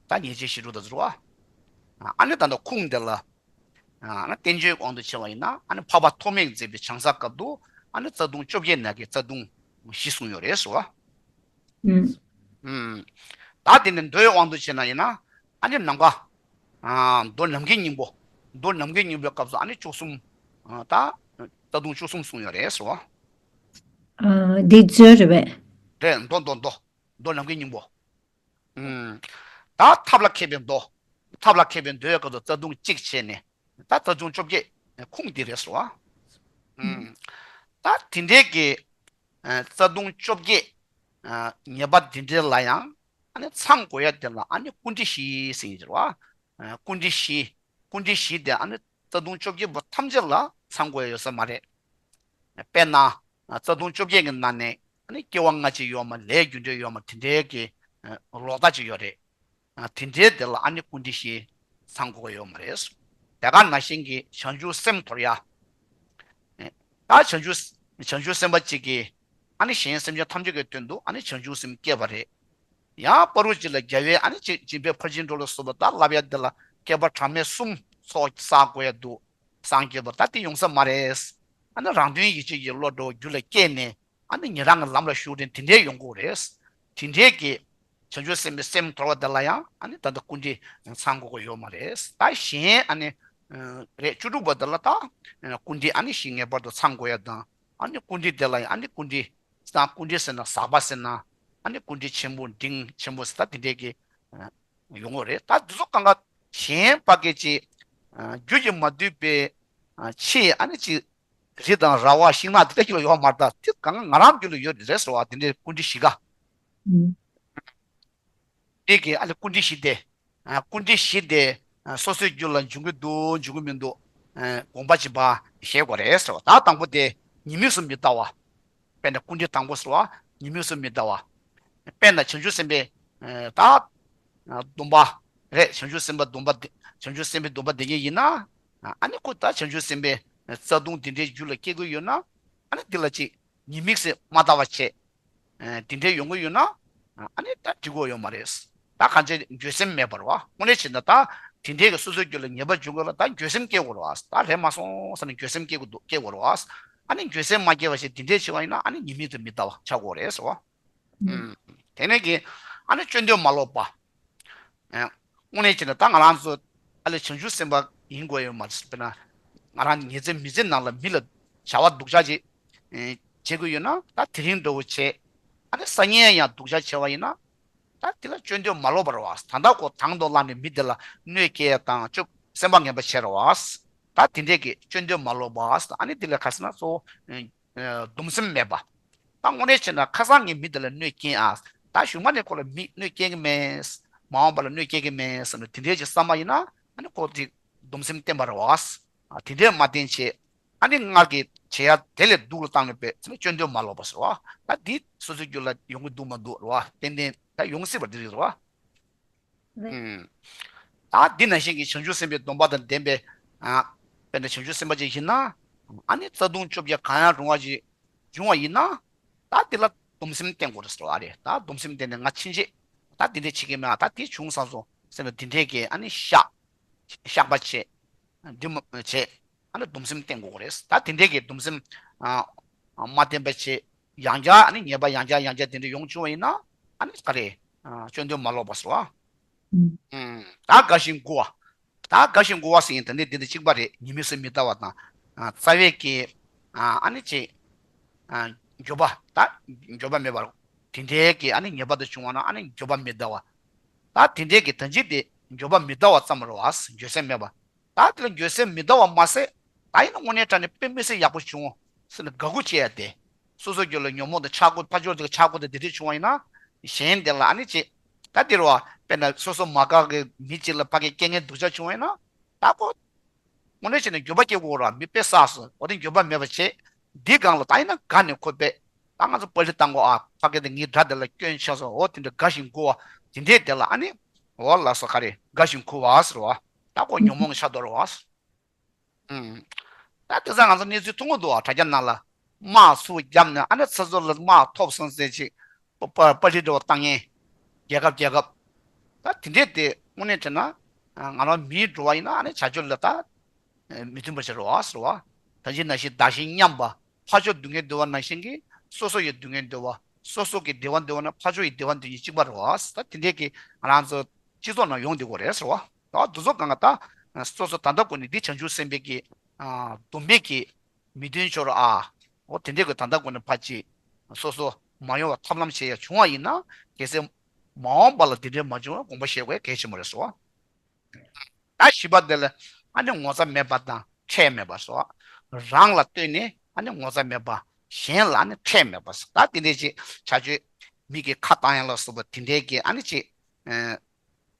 ད་ཉེས་བྱས་བཞི་དྲུག་དང་ཟེར་བ། ཨ་ནི་ད་ལྟ་ཁུངས་དེ་ལ་ཨ་ནི་བསྟན་བཅོས་དབང་དུ་བྱས་པ་ཡིན་ན། ཨ་ནི་འཕགས་པ་ཐོགས་མེད་མཛད་པའི་བྱང་ས་སྐབས་དུ་ཨ་ནི་རྩ་ལྟུང་བཅོ་བརྒྱད་ནང་གི་རྩ་ལྟུང་བཞི་གསུངས་ཡོད་རེད་ཟེར་བ། ཨུམ། ད་དེ་ནས་མདོའི་དབང་དུ་བྱས་ན་ཡིན་ན། ཨ་ནི་ནམ་མཁའ། ཨ། མདོ་ནམ་མཁའི་སྙིང་པོ། མདོ་ནམ་མཁའི་སྙིང་པོའི་སྐབས་སུ་ཨ་ནི་བཅུ་གསུམ། ཨ། ད་རྩ་ལྟུང་བཅུ་གསུམ་གསུངས་ཡོད་རེད་ཟེར་བ། ཨ། འདི་མཛོད་རེད་པས། རེད། མདོ་མདོ་མདོ། མདོ་ནམ་མཁའི་སྙིང་པོ། ཨུམ། ད་ཐབས་ལ་མཁས་པའི་མདོ། ཐབས་ལ་མཁས་པའི་མདོའི་སྐབས་སུ་རྩ་ལྟུང་གཅིག་བྱས་ནས། ད་རྩ་ལྟུང་བཅོ་བརྒྱད་ཁུངས་འདི་རེད་ཟེར་བ། ཨུམ། ད་དེ་འདྲའི་གི་ཨ། རྩ་ལྟུང་བཅོ་བརྒྱད། ཨ། ཉེས་པ་འདི་འདྲའི་ལ་ཡང་ཨ་ནི་ཚང་དགོས་ཡ་དེ་ལ་ཨ་ནི་སྐུ་འདྲི་བཞི་ཟེར་གྱི་རེད་བ། ཨ། སྐུ་འདྲི་བཞི། སྐུ་འདྲི་བཞི་དེ་ཨ་ནི་རྩ་ལྟུང་བཅོ་བརྒྱད་པོ་ཐམས་ཅད་ལ་ཚང་དགོས་ཡ་ཡོད་ས་མ་རེད། དཔེར་ན། ཨ། རྩ་ལྟུང་བཅོ་བརྒྱད་ཀྱི་ནང་ནས་ཨ་ནི་སྐྱེ་བ་སྔ་ཕྱི་ཡོད་མ། ལས་རྒྱུ་འབྲས་ཡོད་མ། དེ་འདྲའི་གི་ཨ། ལོག་ལྟ་ཅིག་ཡོད་རེད། ཨ། དེ་འདྲའི་དེ་ལ་ཨ་ནི་སྐུ་འདྲི་བཞི་ཚང་དགོས་ཀྱི་ཡོད་མ་རེད། དེ་ག་ནང་བཞིན་གྱི་བྱང་ཆུབ་སེམས་དོར་ཡ། ཨ། ད་བྱང་ཆུབ་བྱང་ཆུབ་སེམས་དཔའ་གཅིག་གིས་ཨ་ནི་གཞན་སེམས་ཅན་ཐམས་ཅད་ཀྱི་དོན་དུ་ཨ་ནི་བྱང་ཆུབ་སེམས་བསྐྱེད་པ་རེད། ཡང་བར་དུ་གཅིག་ལ་རྒྱལ་བའི་ཨ་ནི་སྦྱིན་པའི་ཕར་ཕྱིན་འགྲོ་ལ་སོགས་པ་ད་བསླབ་ཡ་འདི་ལ་བསྐལ་པ་གྲངས་མེད་གསུམ་ཚོགས་བསགས་དགོས་ཡ་འདུག་སངས་རྒྱས་པ་ད་དེ་ཡོང་ས་མ་རེད། ཨ་ནི་རང་དོན་ཡིད་བྱེད་ཀྱི་བློ་འདྲ་བོ་རྒྱུད་ལ་སྐྱེས་ནས། ཨ་ནི་ཉན་རང་གི་ལམ་ལ་ཞུགས་ཏེ་དེ་འདྲའི་ཡོང་གི་རེད། དེ་འདྲའི་གི་བྱང་ཆུབ་སེམས་དཔའི་སེམས་དོར་བ་དེ་ལ་ཡང་ཨ་ནི་ད་ལྟ་སྐུ་འདྲི་ཚང་དགོས་ཀྱི་ཡོད་མ་རེད། ད་གཞན་ཨ་ནི་རེད། བཅུ་དྲུག་པ་དེ་ལ་ད་སྐུ་འདྲི་ཨ་ནི་བཞི་ངེས་པར་དུ་ཚང་དགོས་ཡ་དང་། ཨ་ནི་སྐུ་འདྲི་དེ་ལ་ཡང་ཨ་ནི་སྐུ་འདྲི་ཟ། སྐུ་འདྲི་ཟེར་ན་ཟག་པ་ཟེར་ན། ཨ་ནི་སྐུ་འདྲི་ཆེན་པོ་འབྲིང་ཆེན་པོ་ཟེར་ད་དེ་འདྲའི་གི་ཡོང་གི་རེད། ད་འདི་ཚོ་གང་ག་གཞན་པ་གི་ཅིག་རྒྱུད་ཀྱིས་མ་བསྡུས་པའི་ཕྱིའི་ཨ་ནི་ཅིག་རི་དང་ར་བ་ཤིང་ནགས་དེ་འདྲ་ཞིག་ལ་ཡོད་མ་རེད། ད་དེ་གང་ག་ང་རང་རྒྱུད་ལ་ཡོད་རེད་ཟེར་བ། དེ་འདྲའི་སྐུ་འདྲི་བཞི་ཀ། ཨུམ། དེ་གི་ཨ་ནི་སྐུ་འདྲི་བཞི་དེ། ཨ། སྐུ་འདྲི་བཞི་དེ། ཨ། སོ་སོའི་རྒྱུད་ལ་འབྱུང་གི་འདུག་འབྱུང་གི་མི་འདུག་ཨ། དགོངས་པ་ཅིག་བཞེས་དགོས་རེད་ཟེར་བ། ད་དང་པོ་དེ་ཉེས་དམིགས་སུ་མི་ལྟ་བ། དཔེར་ན་སྐུ་འདྲི་དང་པོ་ཟེར་བ་ཉེས་དམིགས་སུ་མི་ལྟ་བ། དཔེར་ན་བྱང་ཆུབ་སེམས་དཔའི་ཨ། ད་ཨ། སྡོམ་པ་རེད། བྱང་ཆུབ་སེམས་དཔའི་སྡོམ་པ་དེ། བྱང་ཆུབ་སེམས་དཔའི་སྡོམ་པ་འདེབས་མཁན་ཡིན་ན། ཨ་ནི་ཁོ་ད་བྱང་ཆུབ་སེམས་དཔའི་རྩ་ལྟུང་དེ་འདྲའི་རྒྱུད་ལ་སྐྱེ་དགོས་ཡོད་ན། ཨ་ནི་འདི་ལ་ཅིག་ཉེས་དམིགས་སུ་མ་ལྟ་བ་བྱས། ཨ། དེ་འདྲའི་ཡོང་གི་ཡོད་ན། ཨ་ནི་ད་འགྲིག་གི་ཡོད་མ་རེད། ད་གང་བྱས་འགྱོད་སེམས་མེད་པ་རེད་བ། དངོས་གནས་བྱས་ན་ད་དེ་འདྲའི་གི་སོ་སོའི་རྒྱུད་ལ་ཉེས་པ་འབྱུང་གི་ལ་ད་འགྱོད་སེམས་སྐྱེ་དགོས་རེད་བ། ད་རེད་མ་སོང་བསམ་ནས་འགྱོད་སེམས་སྐྱེ་དགོས་འདུག་སྐྱེ་དགོས་རེད་བ། ཨ་ནི་འགྱོད་སེམས་མ་སྐྱེ་བ་བྱས་དེ་འདྲའི་བྱས་པ་ཡིན་ན་ཨ་ནི་ཉེས་དམིགས་དེ་མི་ལྟ་བ་ཆགས་དགོས་རེད་ཟེར་བ། ཨུམ། དེ་ནས་ཀྱི་ཨ་ནི་སྐྱོན་དུ་མ་ལོག་པ། ཨ། དངོས་གནས་བྱས་ན་ད་ང་རང་ཚོ་ཨ་ལས་བྱང་ཆུབ་སེམས་དཔའ་ཡིན་དགོས་ཡོད་མ་རེད། དཔེར་ན་ང་རང་ཉི་ཚེ་མི་ཚེ་ནང་ལ་མི་ལ་བྱ་བ་སྡུག་ཅག་ཅིག་ཨེ། བྱེད་དགོས་ཡོད་ན། ད་དེ་རིང་འདྲ་བོ་བྱས། ཨ་ནི་སང་ཉིན་ཡང་སྡུག་ཅག་བྱས་པ་ཡིན་ན། ད་དེ་ལ་སྐྱོན་དུ་མ་ལོག་པ་རེད་བ། ད་ལྟ་ཁོ་དང་དུ་བླངས་ནས་མི་དེ་ལ་གནོད་སྐྱེལ་ཡ་དང་སྐྱོབ་སེམས་པ་ངན་པ་བྱས་རེད་བ། ད་དེ་འདྲས་ཀྱི་སྐྱོན་དུ་མ་ལོག་པ། ཨ་ནི་དེ་ལ་ག་ཟེར་ན་གཙོ་བོ་ཨེ། སྡོམ་སེམས་མེད་པ། ད་དངོས་གནས་བྱས་ན་ཁ་སང་ངས་མི་དེ་ལ་གནོད་སྐྱེལ་ཨ། ད་གཞུག་མ་ནས་ཁོ་ལ་མི་གནོད་སྐྱེལ་གི་མེད། མ་འོངས་པ་ལ་གནོད་སྐྱེལ་གི་མེད་བསམ་ནས་དེ་འདྲའི་ཅིག་བསམ་པ་ཡིན་ན། ཨ་ནི་ཁོ་དེ་སྡོམ་སེམས་བསྟེན་པ་རེད་བ། ཨ། དེ་འདྲས་མ་བསྟེན་བྱས། ཨ་ནི་སྔར་གྱི་བྱེད་ཡ་དེ་ལས་སྡུག་ལ་བཏང་ནས་པས་ཚེ་ན་སྐྱོན་དུ་མ་ལོག་པ་ཟེར་བ། ད་འདི་སོ་སོའི་རྒྱུད་ལ་ཡོང་གི་འདུག་མ་འདུག་རེད་བ། ཏན་ཏན་ད་ཡོང་སྲིད་པ་འདི་རེད་བ། རེད། ཨུམ། ད་འདི་ནང་བཞིན་གྱི་བྱང་ཆུབ་སེམས་དཔའི་སྡོམ་པ་དང་ལྡན་པའི། ཨ། དཔེར་ན་བྱང་ཆུབ་སེམས་དཔའ་ཅིག་ཡིན་ན། ཨ་ནི་རྩ་ལྟུང་བཅོ་བརྒྱད་གང་ཡང་རུང་བ་ཅིག་བྱུང་བ་ཡིན་ན། ད་འདི་ལ་སྡོམ་སེམས་བསྟེན་དགོས་རེད་ཟེར་བ་རེད། ད་སྡོམ་སེམས་བསྟེན་ནས་ང་ཕྱིན་ཆད་ད་འདི་འདྲས་བྱེད་ཀྱི་མེད། ད་འདི་བྱུང་ས་སོང་སེམས་ལ་འདི་འདྲས་ཀྱི་ཨ་ནི་བཤགས། བཤགས་པ་བྱེད། འདི་མ་བྱེད། ཨ་ནི་སྡོམ་སེམས་བསྟེན་དགོས་རེད། ད་དེ་འདྲས་ཀྱི་སྡོམ་སེམས་ཨ་མ་བསྟེན་པ་བྱེད། ཡང་བསྐྱར་ཨ་ནི་ཉེས་པ་ཡང་བསྐྱར་ཡང་བསྐྱར་དེ་འདྲས་ཡོང་བྱུང་བ་ཡིན་ན། ཨ་ནི་ག་རེ། ཨ། སྐྱོན་དུ་མ་ལོག་པ་ཟེར་བ། ཨུམ། ཨུམ། ད་དགའ་ཞིང་མགུ་བ། ད་དགའ་ཞིང་མགུ་བ་ཟེར་ཡིན་ད་ནི་འདི་འདི་གཅིག་པ་རེད། ཉེས་དམིགས་སུ་མི་ལྟ་བ་དང་། ཨ། རྩ་བའི་གི། ཨ། ཨ་ནི་ཅིག་ཨ། འགྱོད་པ། ད་འགྱོད་པ་མེད་པར། དེ་འདྲའི་གི་ཨ་ནི་ཉེས་པ་དེ་བྱུང་བ་ན་ཨ་ནི་འགྱོད་པ་མི་ལྟ་བ། ད་དེ་འདྲའི་གི་ད་ཅི་དེ་འགྱོད་པ་མི་ལྟ་བ་ཙམ་རེད་བ། འགྱོད་སེམས་མེད་པ། ད་དེ་ལ་འགྱོད་སེམས་མི་ལྟ་བ་མ་ཟད། ད་ཡིན་ན་དངོས་གནས་དྲང་གནས་དཔེ་མི་སྲིད་ཡག་པོ་བྱུང་ཟེར་ནས་དགའ་མགུ་བྱེད་ཡ་དེ། སོ་སོ་རྒྱུད་ལ་ཉོན་མོངས་དང་ཆགས་སྒོ་ཕར་ཕྱོགས་དེ་ཆགས་སྒོ་དང་དེ་འདྲ་བྱུང་བ་ཡིན་ན། གཞན་དེ་ལ་ཨ་ནི་ཅིག་ད་དེ་རུ་བ་དཔེར་ན་སོ་སོ་མ་དགའ་གི་མི་གཅིག་ལ་ཕ་གི་རྐྱེན་ངན་སྡུག་ཅག་བྱུང་བ་ཡིན་ན། ད་ཁོ་དངོས་གནས་བྱས་ན་འགྱོད་པ་སྐྱེ་དགོས་ར། མི་དཔེ་བསགས་སོང་། འོ་དེ་འགྱོད་པ་མེད་པ་བྱེད། འདི་སྒང་ལ་ད་ཡིན་ན་དགའ་ནས་ཁོ་པས་ད་ང་ཚོ་པར་རིས་བཏང་གོ་ཨ། ཕ་གི་དེ་ངའི་དགྲ་དེ་ལ་སྐྱོན་ཆགས་སོང་། འོ་དེ་འདྲ་དགའ་བཞིན་མགུ་བ་དེ་འདྲས་དེ་ལ་ཨ་ནི་འོ་ལགས་སོ་ག་རེ་དགའ་བཞིན་མགུ་བ་ཟེར་བ། ད་ཁོ་ཉོན་མོངས་ཆགས་དོར་བ། ཨུམ། ད་དེང་སང་ང་ཚོ་གནས་ཚུལ་མཐོང་གི་འདུག་ཨ། དྲ་རྒྱ་ནང་ལ་དམག་ཚུར་བརྒྱབ་ནས་ཨ་ནི་ཚེ་སྲོག་ལ་དམག་ཐོབ་སོང་ཟེར་ཅིག་པ་པ་པར་རིས་འདྲ་བོ་བཏང་མཁན། རྒྱལ་ཁབ་རྒྱལ་ཁབ། ད་དེ་འདྲས་དེ་དངོས་གནས་དྲན་ན། ང་རང་མིའི་འགྲོ་བ་ཡིན་ན་ཨ་ནི་བྱ་སྤྱོད་ལ་ད་མི་མཐུན་པ་ཞིག་རེད་བ་ཟེར་བ། ད་གཞི་ནང་བཞིན་བདག་གཞན་མཉམ་པ། ཕར་ཕྱོགས་སྡུག་བསྔལ་འདོད་པ་ནང་བཞིན་གྱི་སོ་སོ་ཡི་སྡུག་བསྔལ་འདོད་པ། སོ་སོ་གི་བདེ་བ་འདོད་པ་ན་ཕར་ཕྱོགས་ཡི་བདེ་བ་འདོད་ཉིད་གཅིག་པ་རེད་བ། ད་དེ་འདྲས་ཀྱི་ང་རང་ཚོ་སྤྱི་ཚོགས་ནང་ཡོང་བསྡད་ཀྱི་ཡོད་རེད་ཟེར་བ། ད་འདི་ཚོ་གང་ག་ད་སོ་སོ་ད་ལྟ་ཀུན་ནས་འདི་བྱང་ཆུབ་སེམས་དཔའི་གི་སྡོམ་པའི་གི་མི་མཐུན་ཕྱོགས་རེད་ཨ། འོ་དེ་འདྲས་ཀྱི་ད་ལྟ་ཀུན་ནས་ཕར་ཅིག་སོ་སོ་མ་ཡོང་བ་ཐབས་ལམ་བྱེད་ཡ་བྱུང་བ་ཡིན་ན། གལ་སྲིད་མ་འོངས་པ་ལ་དེ་འདྲས་མ་བྱུང་བ་དགོངས་པ་བཞེས་དགོས་གལ་ཆེན་པོ་རེད་ཟེར་བ། ད་བཞི་པ་དེ་ལ་ཨ་ནི་ངོ་ཚ་མེད་པ་དང་ཁྲེལ་མེད་པ་སོགས། རང་ལ་ལྟོས་ནས་ཨ་ནི་ངོ་ཚ་མེད་པ། གཞན་ལ་ཨ་ནི་ཁྲེལ་མེད་པ་སོགས། ད་དེ་འདྲས་ཅིག་བྱ་སྤྱོད་མི་གི་ཁ་བཏང་ཡ་ལ་སོགས་པ་དེ་འདྲས་ཀྱི་ཨ་ནི་ཅིག་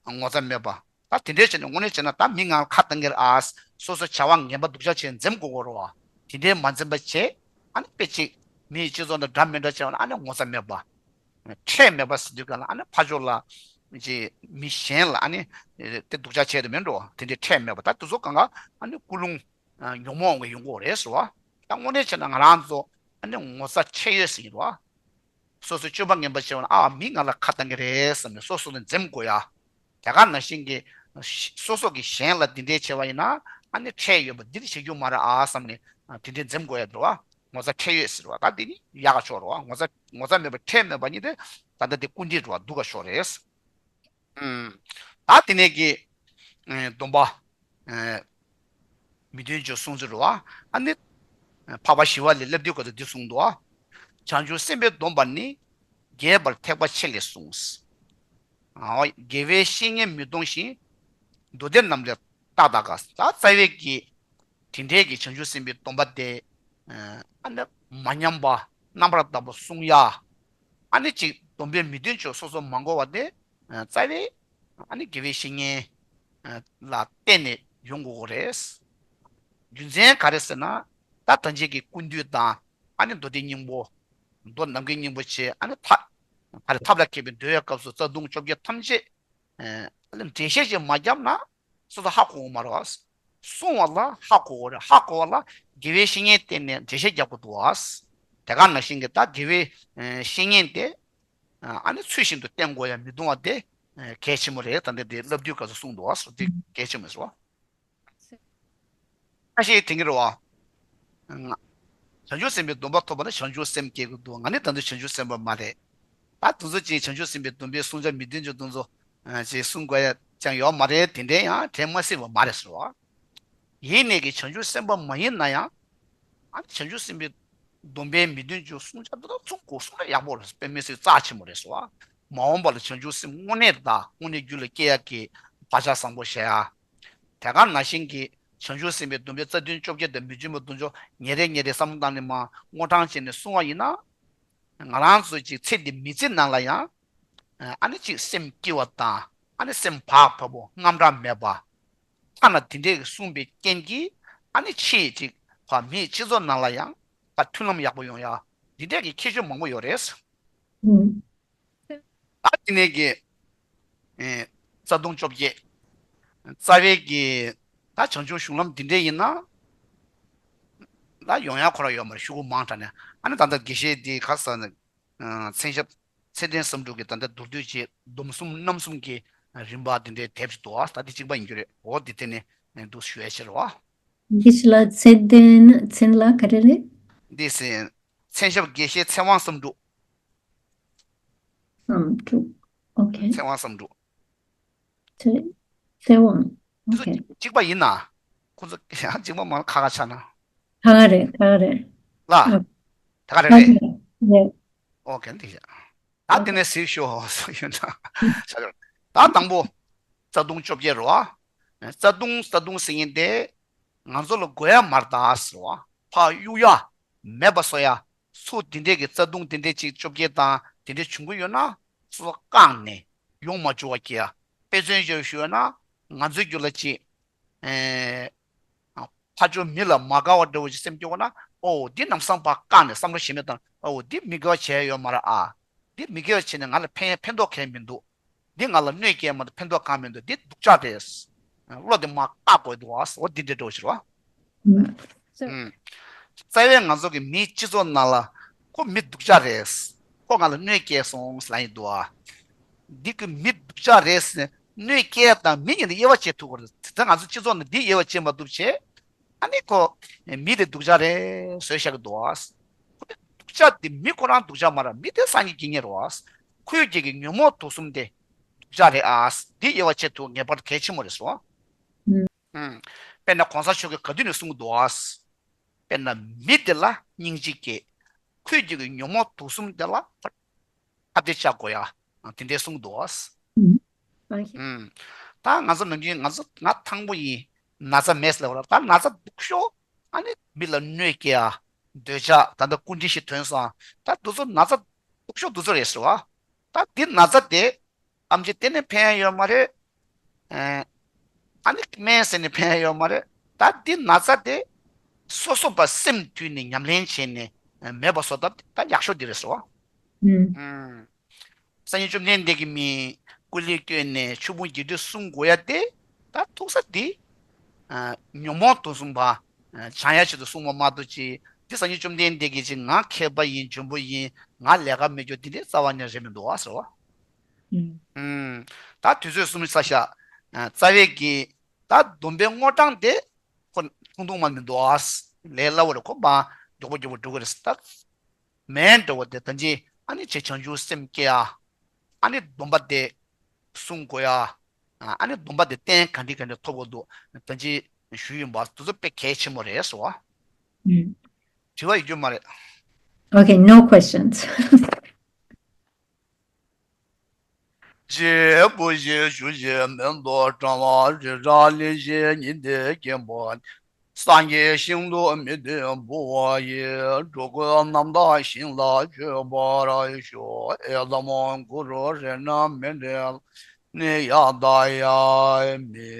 ངོ་ཚ་མེད་པ། ད་དེ་འདྲས་བྱས་ནས་དངོས་གནས་བྱས་ན་ད་མི་ང་ལ་ཁ་བཏང་གི་རེད་ཨ། སོ་སོ་བྱ་བ་ངན་པ་སྡུག་ཅག་བྱས་འཛེམ་དགོས་ཀྱི་རེད་བ། དེ་འདྲས་མ་འཛེམ་པ་བྱས། ཨ་ནི་དཔེ་ཅིག་མིའི་སྤྱི་ཚོགས་ནང་འདྲ་མི་འདྲ་བྱས་པ་ན་ཨ་ནི་ངོ་ཚ་མེད་པ། ཁྲེལ་མེད་པ་ཟེར་དུས་ག་ལ་ཨ་ནི་ཕར་ཕྱོགས་ལ་ཅིག་མི་གཞན་ལ་ཨ་ནི་དེ་སྡུག་ཅག་བྱས་དུ་མེད་འགྲོ་བ་དེ་འདྲའི་ཁྲེལ་མེད་པ། ད་དེ་ཚོ་གང་ག་ཨ་ནི་ཀུན་སློང་ཉོན་མོངས་ཀྱི་ཡོང་གི་རེད་ཟེར་བ། ད་དངོས་གནས་བྱས་ན་ང་རང་ཚོ་ཨ་ནི་ངོ་ཚ་ཁྲེལ་ཡོད་ཟེར་གྱི་འདུག་བ། སོ་སོའི་སྤྱོད་པ་ངན་པ་བྱས་པ་ན་ཨ་མི་ང་ལ་ཁ་བཏང་གི་རེད་བསམ་ནས་སོ་སོ་ནས་འཛེམ་དགོས་ཡ། དེ་ག་ནང་བཞིན་གྱི་སོ་སོ་གིས་གཞན་ལ་འདི་འདྲས་བྱས་པ་ཡིན་ན་ཨ་ནི་ཁྲེལ་ཡོད་པ་འདི་འདྲ་བྱེད་རྒྱུ་མ་རེད་ཨ་བསམ་ནས་དེ་འདྲས་འཛེམ་དགོས་ཡ་འགྲོ་བ། ངོ་ཚ་ཁྲེལ་ཡོད་ཟེར་བ་ད་འདི་ནི་ཡག་ག་ཕྱོགས་རེད་བ། ངོ་ཚ་ངོ་ཚ་མེད་པ་ཁྲེལ་མེད་པ་གཉིས་དེ་ད་ལྟ་དེ་སྐུལ་འདེད་འགྲོ་བ་སྡུག་ག་ཕྱོགས་རེད། ཨུམ། ད་དེ་ནས་ཀྱི་སྡོམ་པ། མི་མཐུན་ཕྱོགས་སྲུང་ཚུལ་རེད་བ། ཨ་ནི། འཕགས་པ་ཞི་བ་ལྷས་ལབ་དུས་སྐབས་སུ་འདི་གསུངས་འདུག་བ། བྱང་ཆུབ་སེམས་དཔའི་སྡོམ་པ་ནི། རྒྱས་པར་ཐེག་པ་ཆེ་ལས་གསུངས། དགེ་བའི་བཤེས་གཉེན་མི་གཏོང་ཞིང་། མདོ་སྡེ་རྣམས་ལས་བརྟག་བརྟག་ག་ད་རྩ་བའི་གི་དེ་འདྲའི་གི་བྱང་ཆུབ་སེམས་དཔའི་སྡོམ་པ་དེ། ཨ་ནི་མ་ཉམས་པ་རྣམ་པར་དག་པ་སྲུང་ཡ། ཨ་ནི་ཅིག་སྡོམ་པའི་མི་མཐུན་ཕྱོགས་སོ་སོ་མ་གོ་བ་དེ། རྩ་བའི་ཨ་ནི་དགེ་བའི་བཤེས་གཉེན་ལ་བརྟེན་ནས་ཡོང་དགོས་ཀྱི་རེད། རྒྱུ་མཚན་ག་རེ་ཟེར་ན། ད་ད་ཅིག་གི་ཀུན་བཏུས་དང་ཨ་ནི་མདོ་སྡེ་སྙིང་པོ། མདོ་ནམ་མཁའི་སྙིང་པོ་བཅས་ཨ་ནི་ཐ་ག་རེ་ཐབས་ལ་མཁས་པའི་མདོའི་སྐབས་སུ་རྩ་ལྟུང་བཅོ་བརྒྱད་ཐམས་ཅད། ཨ་ནི་འགྲེལ་བཤད་ཅིག་མ་བརྒྱབ་ན། སོ་སོ་ཧ་གོ་གི་མ་རེད་བ། གསུང་བ་ལ་ཧ་གོ་གི་རེད། ཧ་གོ་བ་ལ་དགེ་བའི་བཤེས་གཉེན་བསྟེན་ནས་འགྲེལ་བཤད་རྒྱག་དགོས་འདུག་བ། དེ་ག་ནང་བཞིན་གྱི་ད་དགེ་བའི་བཤེས་གཉེན་དེ་ཨ་ནི་ཚུལ་བཞིན་དུ་བསྟེན་དགོས་ཡ་མི་གཏོང་བ་དེ་གལ་ཆེན་པོ་རེད། ད་འདི་དེ་བསླབ་བཏུས་སྐབས་སུ་གསུངས་འདུག་བ། སོ་དེ་གལ་ཆེན་པོ་རེད་བ། ཁ་ཤས་དྲན་གྱི་རེད་བ། ང་། བྱང་ཆུབ་སེམས་དཔའི་སྡོམ་པ་ཐོབ་པ་ན་བྱང་ཆུབ་སེམས་སྐྱེ་གི་འདུག་ང་ནི་ད་དུང་བྱང་ཆུབ་སེམས་དཔའ་མ་རེད། ད་དུང་ཚོ་ཅིག་བྱང་ཆུབ་སེམས་དཔའི་སྡོམ་པའི་བསྲུང་བྱ་མི་མཐུན་ཕྱོགས་དུང་ཚོ་ཅིག་བསྲུང་དགོས་ཡ་ཅང་ཡོད་མ་རེད། དེ་འདྲའི་ཡང་དྲན་མ་སྲིད་པ་མ་རེད་ཟེར་བ། ཡིན་ནས་ཀྱི་བྱང་ཆུབ་སེམས་དཔའ་མ་ཡིན་ན་ཡང་། ཨ་ནི་བྱང་ཆུབ་སེམས་དཔའི་སྡོམ་པའི་མི་མཐུན་ཕྱོགས་བསྲུང་བྱ་འདི་དག་བསྲུང་དགོས། བསྲུང་ན་ཡག་པོ་རེད། དཔེ་མི་སྲིད་རྩ་ཆེན་པོ་རེད་ཟེར་བ། མ་འོངས་པ་ལ་བྱང་ཆུབ་སེམས་དངོས་གནས་དང་དངོས་གནས་རྒྱུད་ལ་སྐྱེ་ཡ་གི་བག་ཆགས་བཟང་པོ་བཞག་ཡ། དེ་ག་ནང་བཞིན་གྱི་བྱང་ཆུབ་སེམས་དཔའི་སྡོམ་པའི་རྩ་ལྟུང་བཅོ་བརྒྱད་དང་མི་འབྱུང་བ་དུང་ཕྱུར་ཉིན་རེ་ཉིན་རེ་བསམ་བློ་བཏང་ནས་མ་དངོས་དྲང་བྱས་ནས་བསྲུང་བ་ཡིན་ན། ང་རང་ཚོ་ཅིག་ཚེ་འདི་མི་ཚེ་ནང་ལ་ཡང་། ཨ་ནི་ཅིག་སེམས་སྐྱིད་པ་དང་ཨ་ནི་སེམས་བག་ཕེབས་པོ་རྔམ་སྐྲག་མེད་པ། ཐ་ན་དེ་འདྲའི་གསུངས་པའི་རྐྱེན་གྱིས་ཨ་ནི་ཕྱིའི་ཅིག་ཕ་མིའི་སྤྱི་ཚོགས་ནང་ལ་ཡང་ད་མཐུན་ལམ་ཡག་པོ་ཡོང་ཡ་འདི་འདྲའི་གི་ཁྱད་ཆོས་མང་པོ་ཡོད་རེད། ད་དེ་ནས་ཀྱི། ཨེ། རྩ་ལྟུང་བཅོ་བརྒྱད། རྩ་བའི་གི། ད་བྱང་ཆུབ་གཞུང་ལམ་འདི་འདྲའི་ཡིན་ན། ད་ཡོང་ཡ་ཁོ་རང་ཡོད་མ་རེད། ཤོག་གུ་མང་དྲགས་ནས། ཨ་ནི་ད་ལྟ་དགེ་བཤེས་འདི་ག་ས་ནས། མཚན་ཞབས་ཚེ་བརྟན་བསམ་གྲུབ་ཀྱིས་ད་ལྟ་མདོར་བསྡུས་ཀྱི་སྡོམ་གསུམ་རྣམ་གསུམ་གྱི་རིམ་པ་འདི་འདྲའི་དེབ་ཅིག་འདུག་ཨ། ད་འདི་གཅིག་པ་ཡིན་རྒྱུ་རེད། འོ་འདི་དེ་ནས་འདུག་ཞུ་ཡ་ཕྱིར་བ། འདི་ཞིག་ལ་ཚེ་བརྟན་མཚན་ལ་ག་རེ་རེད། འདི་སེ། མཚན་ཞབས་དགེ་བཤེས་ཚེ་དབང་བསམ་གྲུབ། བསམ་གྲུབ། ཨོ་ཁེ། ཚེ་དབང་བསམ་གྲུབ། ཚེ། ཚེ་དབང་། ཨོ་ཁེ། གཅིག་པ་ཡིན་ན། ཁོ་ཚོ་གཅིག་པ་མ་ཁ་ཁ་ཆགས་ན། ཁ་ཁ་རེད། ཁ་ཁ་རེད། ལ། ཨ། ད་ག་རེ་རེད། རེད། ཨོ་ཁེ་འདི་ཤ། ད་དེ་ནས་གཟིགས་ཤོག་སོ་ཡོད་ན། ད་དང་པོ། རྩ་ལྟུང་བཅོ་བརྒྱད་རེད་བ། རྩ་ལྟུང་རྩ་ལྟུང་ཟེར་མཁན་དེ། ང་ཚོ་ལ་དགོས་ཡ་མ་རེད་ད་ཟེར་བ། ཕར་གཡུག་ཡ་མེད་པ་བཟོ་ཡ། ཚུར་དེ་འདྲས་ཀྱི་རྩ་ལྟུང་དེ་འདྲས་ཅིག་བཅོ་བརྒྱད་དང་དེ་འདྲས་བྱུང་གི་ཡོད་ན་སོ་སོ་བཀག་ནས་ཡོང་མ་བཅུག་པ་བྱེད་ཡ། དཔེ་མཚོན་ཞིག་ཞུས་ན་ང་ཚོའི་རྒྱུད་ལ་ཅིག་ཨེ། ཕར་ཕྱོགས་མི་ལ་མ་དགའ་བ་འདྲ་བོ་ཞིག་སེམས་སྐྱེ་བ་ན། ཨོ་འདི་ལམ་སང་ཕར་བཀག་ནས་བསམ་བློ་ཞིག་མེད་དང་། ཨོ་འདི་མི་དགའ་བ་བྱས་ཡོད་མ་རེད་ཨ། འདི་མི་དགའ་བ་བྱས་ནས་ང་ལ་ཕན་ཕན་ཐོགས་གང་ཡང་མི་འདུག་འདི་ང་ལ་གནོད་སྐྱེལ་མ་གཏོགས་ཕན་ཐོགས་གང་མི་འདུག་འདི་སྡུག་ཅག་རེད། བློ་དེ་མར་བཀག་དགོས་འདུག་ཨ། འོ་འདི་འདྲ་འདྲ་བོ་ཞིག་རེད་བ། So རྩ་བའི་ང་ཚོ་གི་མིའི་སྤྱི་ཚོགས་ནང་ལ་ཁོ་མི་སྡུག་ཅག་རེད། ཁོ་ང་ལ་གནོད་སྐྱེལ་སོང་ཟེར་ལབ་ཡིན་འདུག་ཨ། འདི་གི་མི་སྡུག་ཅག་རེད་ཟེར་ནས་གནོད་སྐྱེལ་དང་མི་གཉིས་ལ་དབྱེ་བ་ཕྱེ་ཐུབ་ཀྱི་རེད། དེ་ལྟར་ང་ཚོ་སྤྱི་ཚོགས་ནང་འདི་དབྱེ་བ་ཕྱེ་མ་ཐུབ་བྱས། ཨ་ནི་ཁོ་མི་དེ་སྡུག་ཅག་རེད་བཟོས་བཞག་གི་འདུག་ཨ། ཁོ་མི་སྡུག་ཅག་དེ་མི་ཁོ་རང་སྡུག་ཅག་མ་རེད། མི་དེ་སངས་རྒྱས་དགེ་བསྙེན་རེད་བ། ཁོའི་རྒྱུད་ཀྱི་ཉོན་མོངས་དུག་གསུམ་དེ་སྡུག་ཅག་རེད་ཨ། འདི་དབྱེ་བ་ཕྱེ་ཐུབ་ངེས་པར་དུ་གལ་ཆེན་པོ་རེད་ཟེར་བ། ཨུམ། དཔེར་ན་གོང་ས་མཆོག་གིས་ག་དུས་ནས་གསུངས་འདུག་ཨ། དཔེར་ན་མི་དེ་ལ་སྙིང་རྗེ་སྐྱེ། ཁོའི་རྒྱུད་ཀྱི་ཉོན་མོངས་དུག་གསུམ་དེ་ལ་ཁ་གཏད་བཅག་དགོས་ཡ། དེ་འདྲའི་གསུངས་འདུག་ཨ། ཨུམ། ཨུམ། ད་ང་ཚོ་ནམ་རྒྱུན་ང་ཚོ་ང་ཐང་པོ་ཡིན། ན་ཚ་མེད་ལབ་ར། ད་ན་ཚ་སྡུག་ཤོས་ཨ་ནི་མི་ལ་གནོད་སྐྱེལ་ཡ། འདོད་ཆགས་ད་ལྟ་སྐུ་མཁྲི་ཞིག་ཐོན་སོང་། ད་འདི་ཚོ་ན་ཚ་སྡུག་ཤོས་འདི་ཚོ་རེད་ཟེར་བ། ད་འདི་ན་ཚ་དེ་ཨམ་ཆི་དེ་ནས་ཕན་ཡ་ཡོད་མ་རེད། ཨ་ནི་སྨན་ཟས་ནས་ཕན་ཡ་ཡོད་མ་རེད། ད་འདི་ན་ཚ་དེ་སོ་སོ་ཕར་སེམས་དུས་ནས་ཉམས་ལེན་བྱས་ནས་མེད་པ་བཟོ་ཐབས་ད་ཡག་ཤོས་འདི་རེད་ཟེར་བ། ཨུམ། སངས་རྒྱས་བཅོམ་ལྡན་འདས་ཀྱིས་མི་སྐུ་ལས་བསྐྱོན་ནས་ཆོས་ཕུང་བརྒྱད་ཁྲི་གསུང་དགོས་ཡ་དེ། ད་ཐུག་ས་འདི་ཉོན་མོངས་དུག་གསུམ་པ་བྱང་ཡ་ཆེད་དུ་གསུངས་པ་མ་གཏོགས་ཅི། འདི་སངས་རྒྱས་བཅོམ་ལྡན་འདས་ཀྱིས་ཅིག་ང་མཁས་པ་ཡིན། འཇོན་པོ་ཡིན། ང་ལས་ཀ་མེད་རྒྱུ་འདི་འདྲའི་རྩ་བ་ནས་རེད་མི་འདུག་ཨ་ཟེར་བ། ཨུམ། ད་དུས་ཚོད་གསུམ་ཚར་ཤག་རྩ་བའི་གི་ད་སྡོམ་པའི་དངོས་གྲངས་དེ་ཁོ་ཐུང་ཐུང་མ་མི་འདུག་ཨ། ལས་སླ་བོ་རེད། ཁོ་མ་མགྱོགས་པོ་མགྱོགས་པོ་འགྲོ་གི་རེད། ད་མེན་འདྲ་བོ་དེ་ད་ཅི་ཨ་ནི་ཅིག་བྱང་ཆུབ་སེམས་སྐྱེ་ཡ། ཨ་ནི་སྡོམ་པ་དེ་སྲུང་དགོས་ཡ། ཨ་ནི་སྡོམ་པ་དེ་རྟེན་ག་འདྲ་ག་འདྲ་ཐོབ་དགོས་འདུག་ད་ཅི་ཞུས་ཡིན་པ། དེ་ཚོ་དཔེ་གལ་ཆེན་པོ་རེད་ཟེར་བ། ཨུམ། དྲི་བ་ཡོད་རྒྱུ་མ་རེད། Okay, no questions. རྗེ་བོ་ཞེས་ཞུ་ཞིང་མེ་ཏོག་བཀྲམ་པ་རི་བྲག་ལས་བཞེངས་ཉི་ཟླའི་སྐྱེས་བུ། སངས་རྒྱས་ཞིང་དུ་མི་མཐུན་བུ་བ་ཡི། འགྲོ་ཀུན་རྣམ་དག་ཞིང་ལ་སྤྱོད་པར་ཤོག་ཨེ་དམ་གུ་རུ་རཏྣ་མི་འབྲལ་ནི་ཡ་ད་ཡ་མི།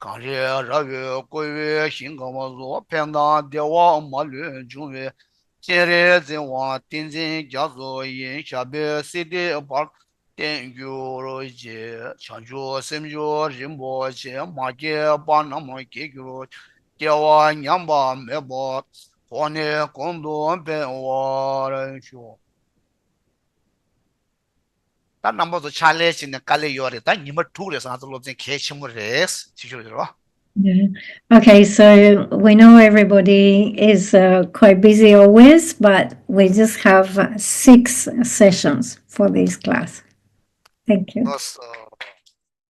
གངས་རི་ར་བས་བསྐོར་བའི་ཞིང་ཁམས་སུ། ཕན་དང་བདེ་བ་མ་ལུས་འབྱུང་བའི་སྤྱན་རས་གཟིགས་དབང་ཏིང་འཛིན་རྒྱ་མཚོ་ཡི། ཞབས་པད་སྲིད་མཐའི་བར་བརྟན་གྱུར་ཅིག་བྱང་ཆུབ་སེམས་མཆོག་རིན་པོ་ཆེ། མ་སྐྱེས་པ་རྣམས་སྐྱེ་གྱུར་ཅིག་སྐྱེ་བ་ཉམས་པ་མེད་པར་གོང་ནས་གོང་དུ་འཕེལ་བར་ཤོག་ད་རྣམ་པ་ཚོ་ཕྱག་ལས་བྱས་ནས་དཀའ་ལས་ཡོད་རེད། ད་ཉི་མ་དྲུག་རེད་ཟེར། ང་ཚོ་སློབ་ཚན་གལ་ཆེན་པོ་རེད། ཞིག་ཞུ་རེད་བ། Yeah. Okay, so we know everybody is uh, quite busy always, but we just have uh, six sessions for this class. Thank you. ལགས་སོ།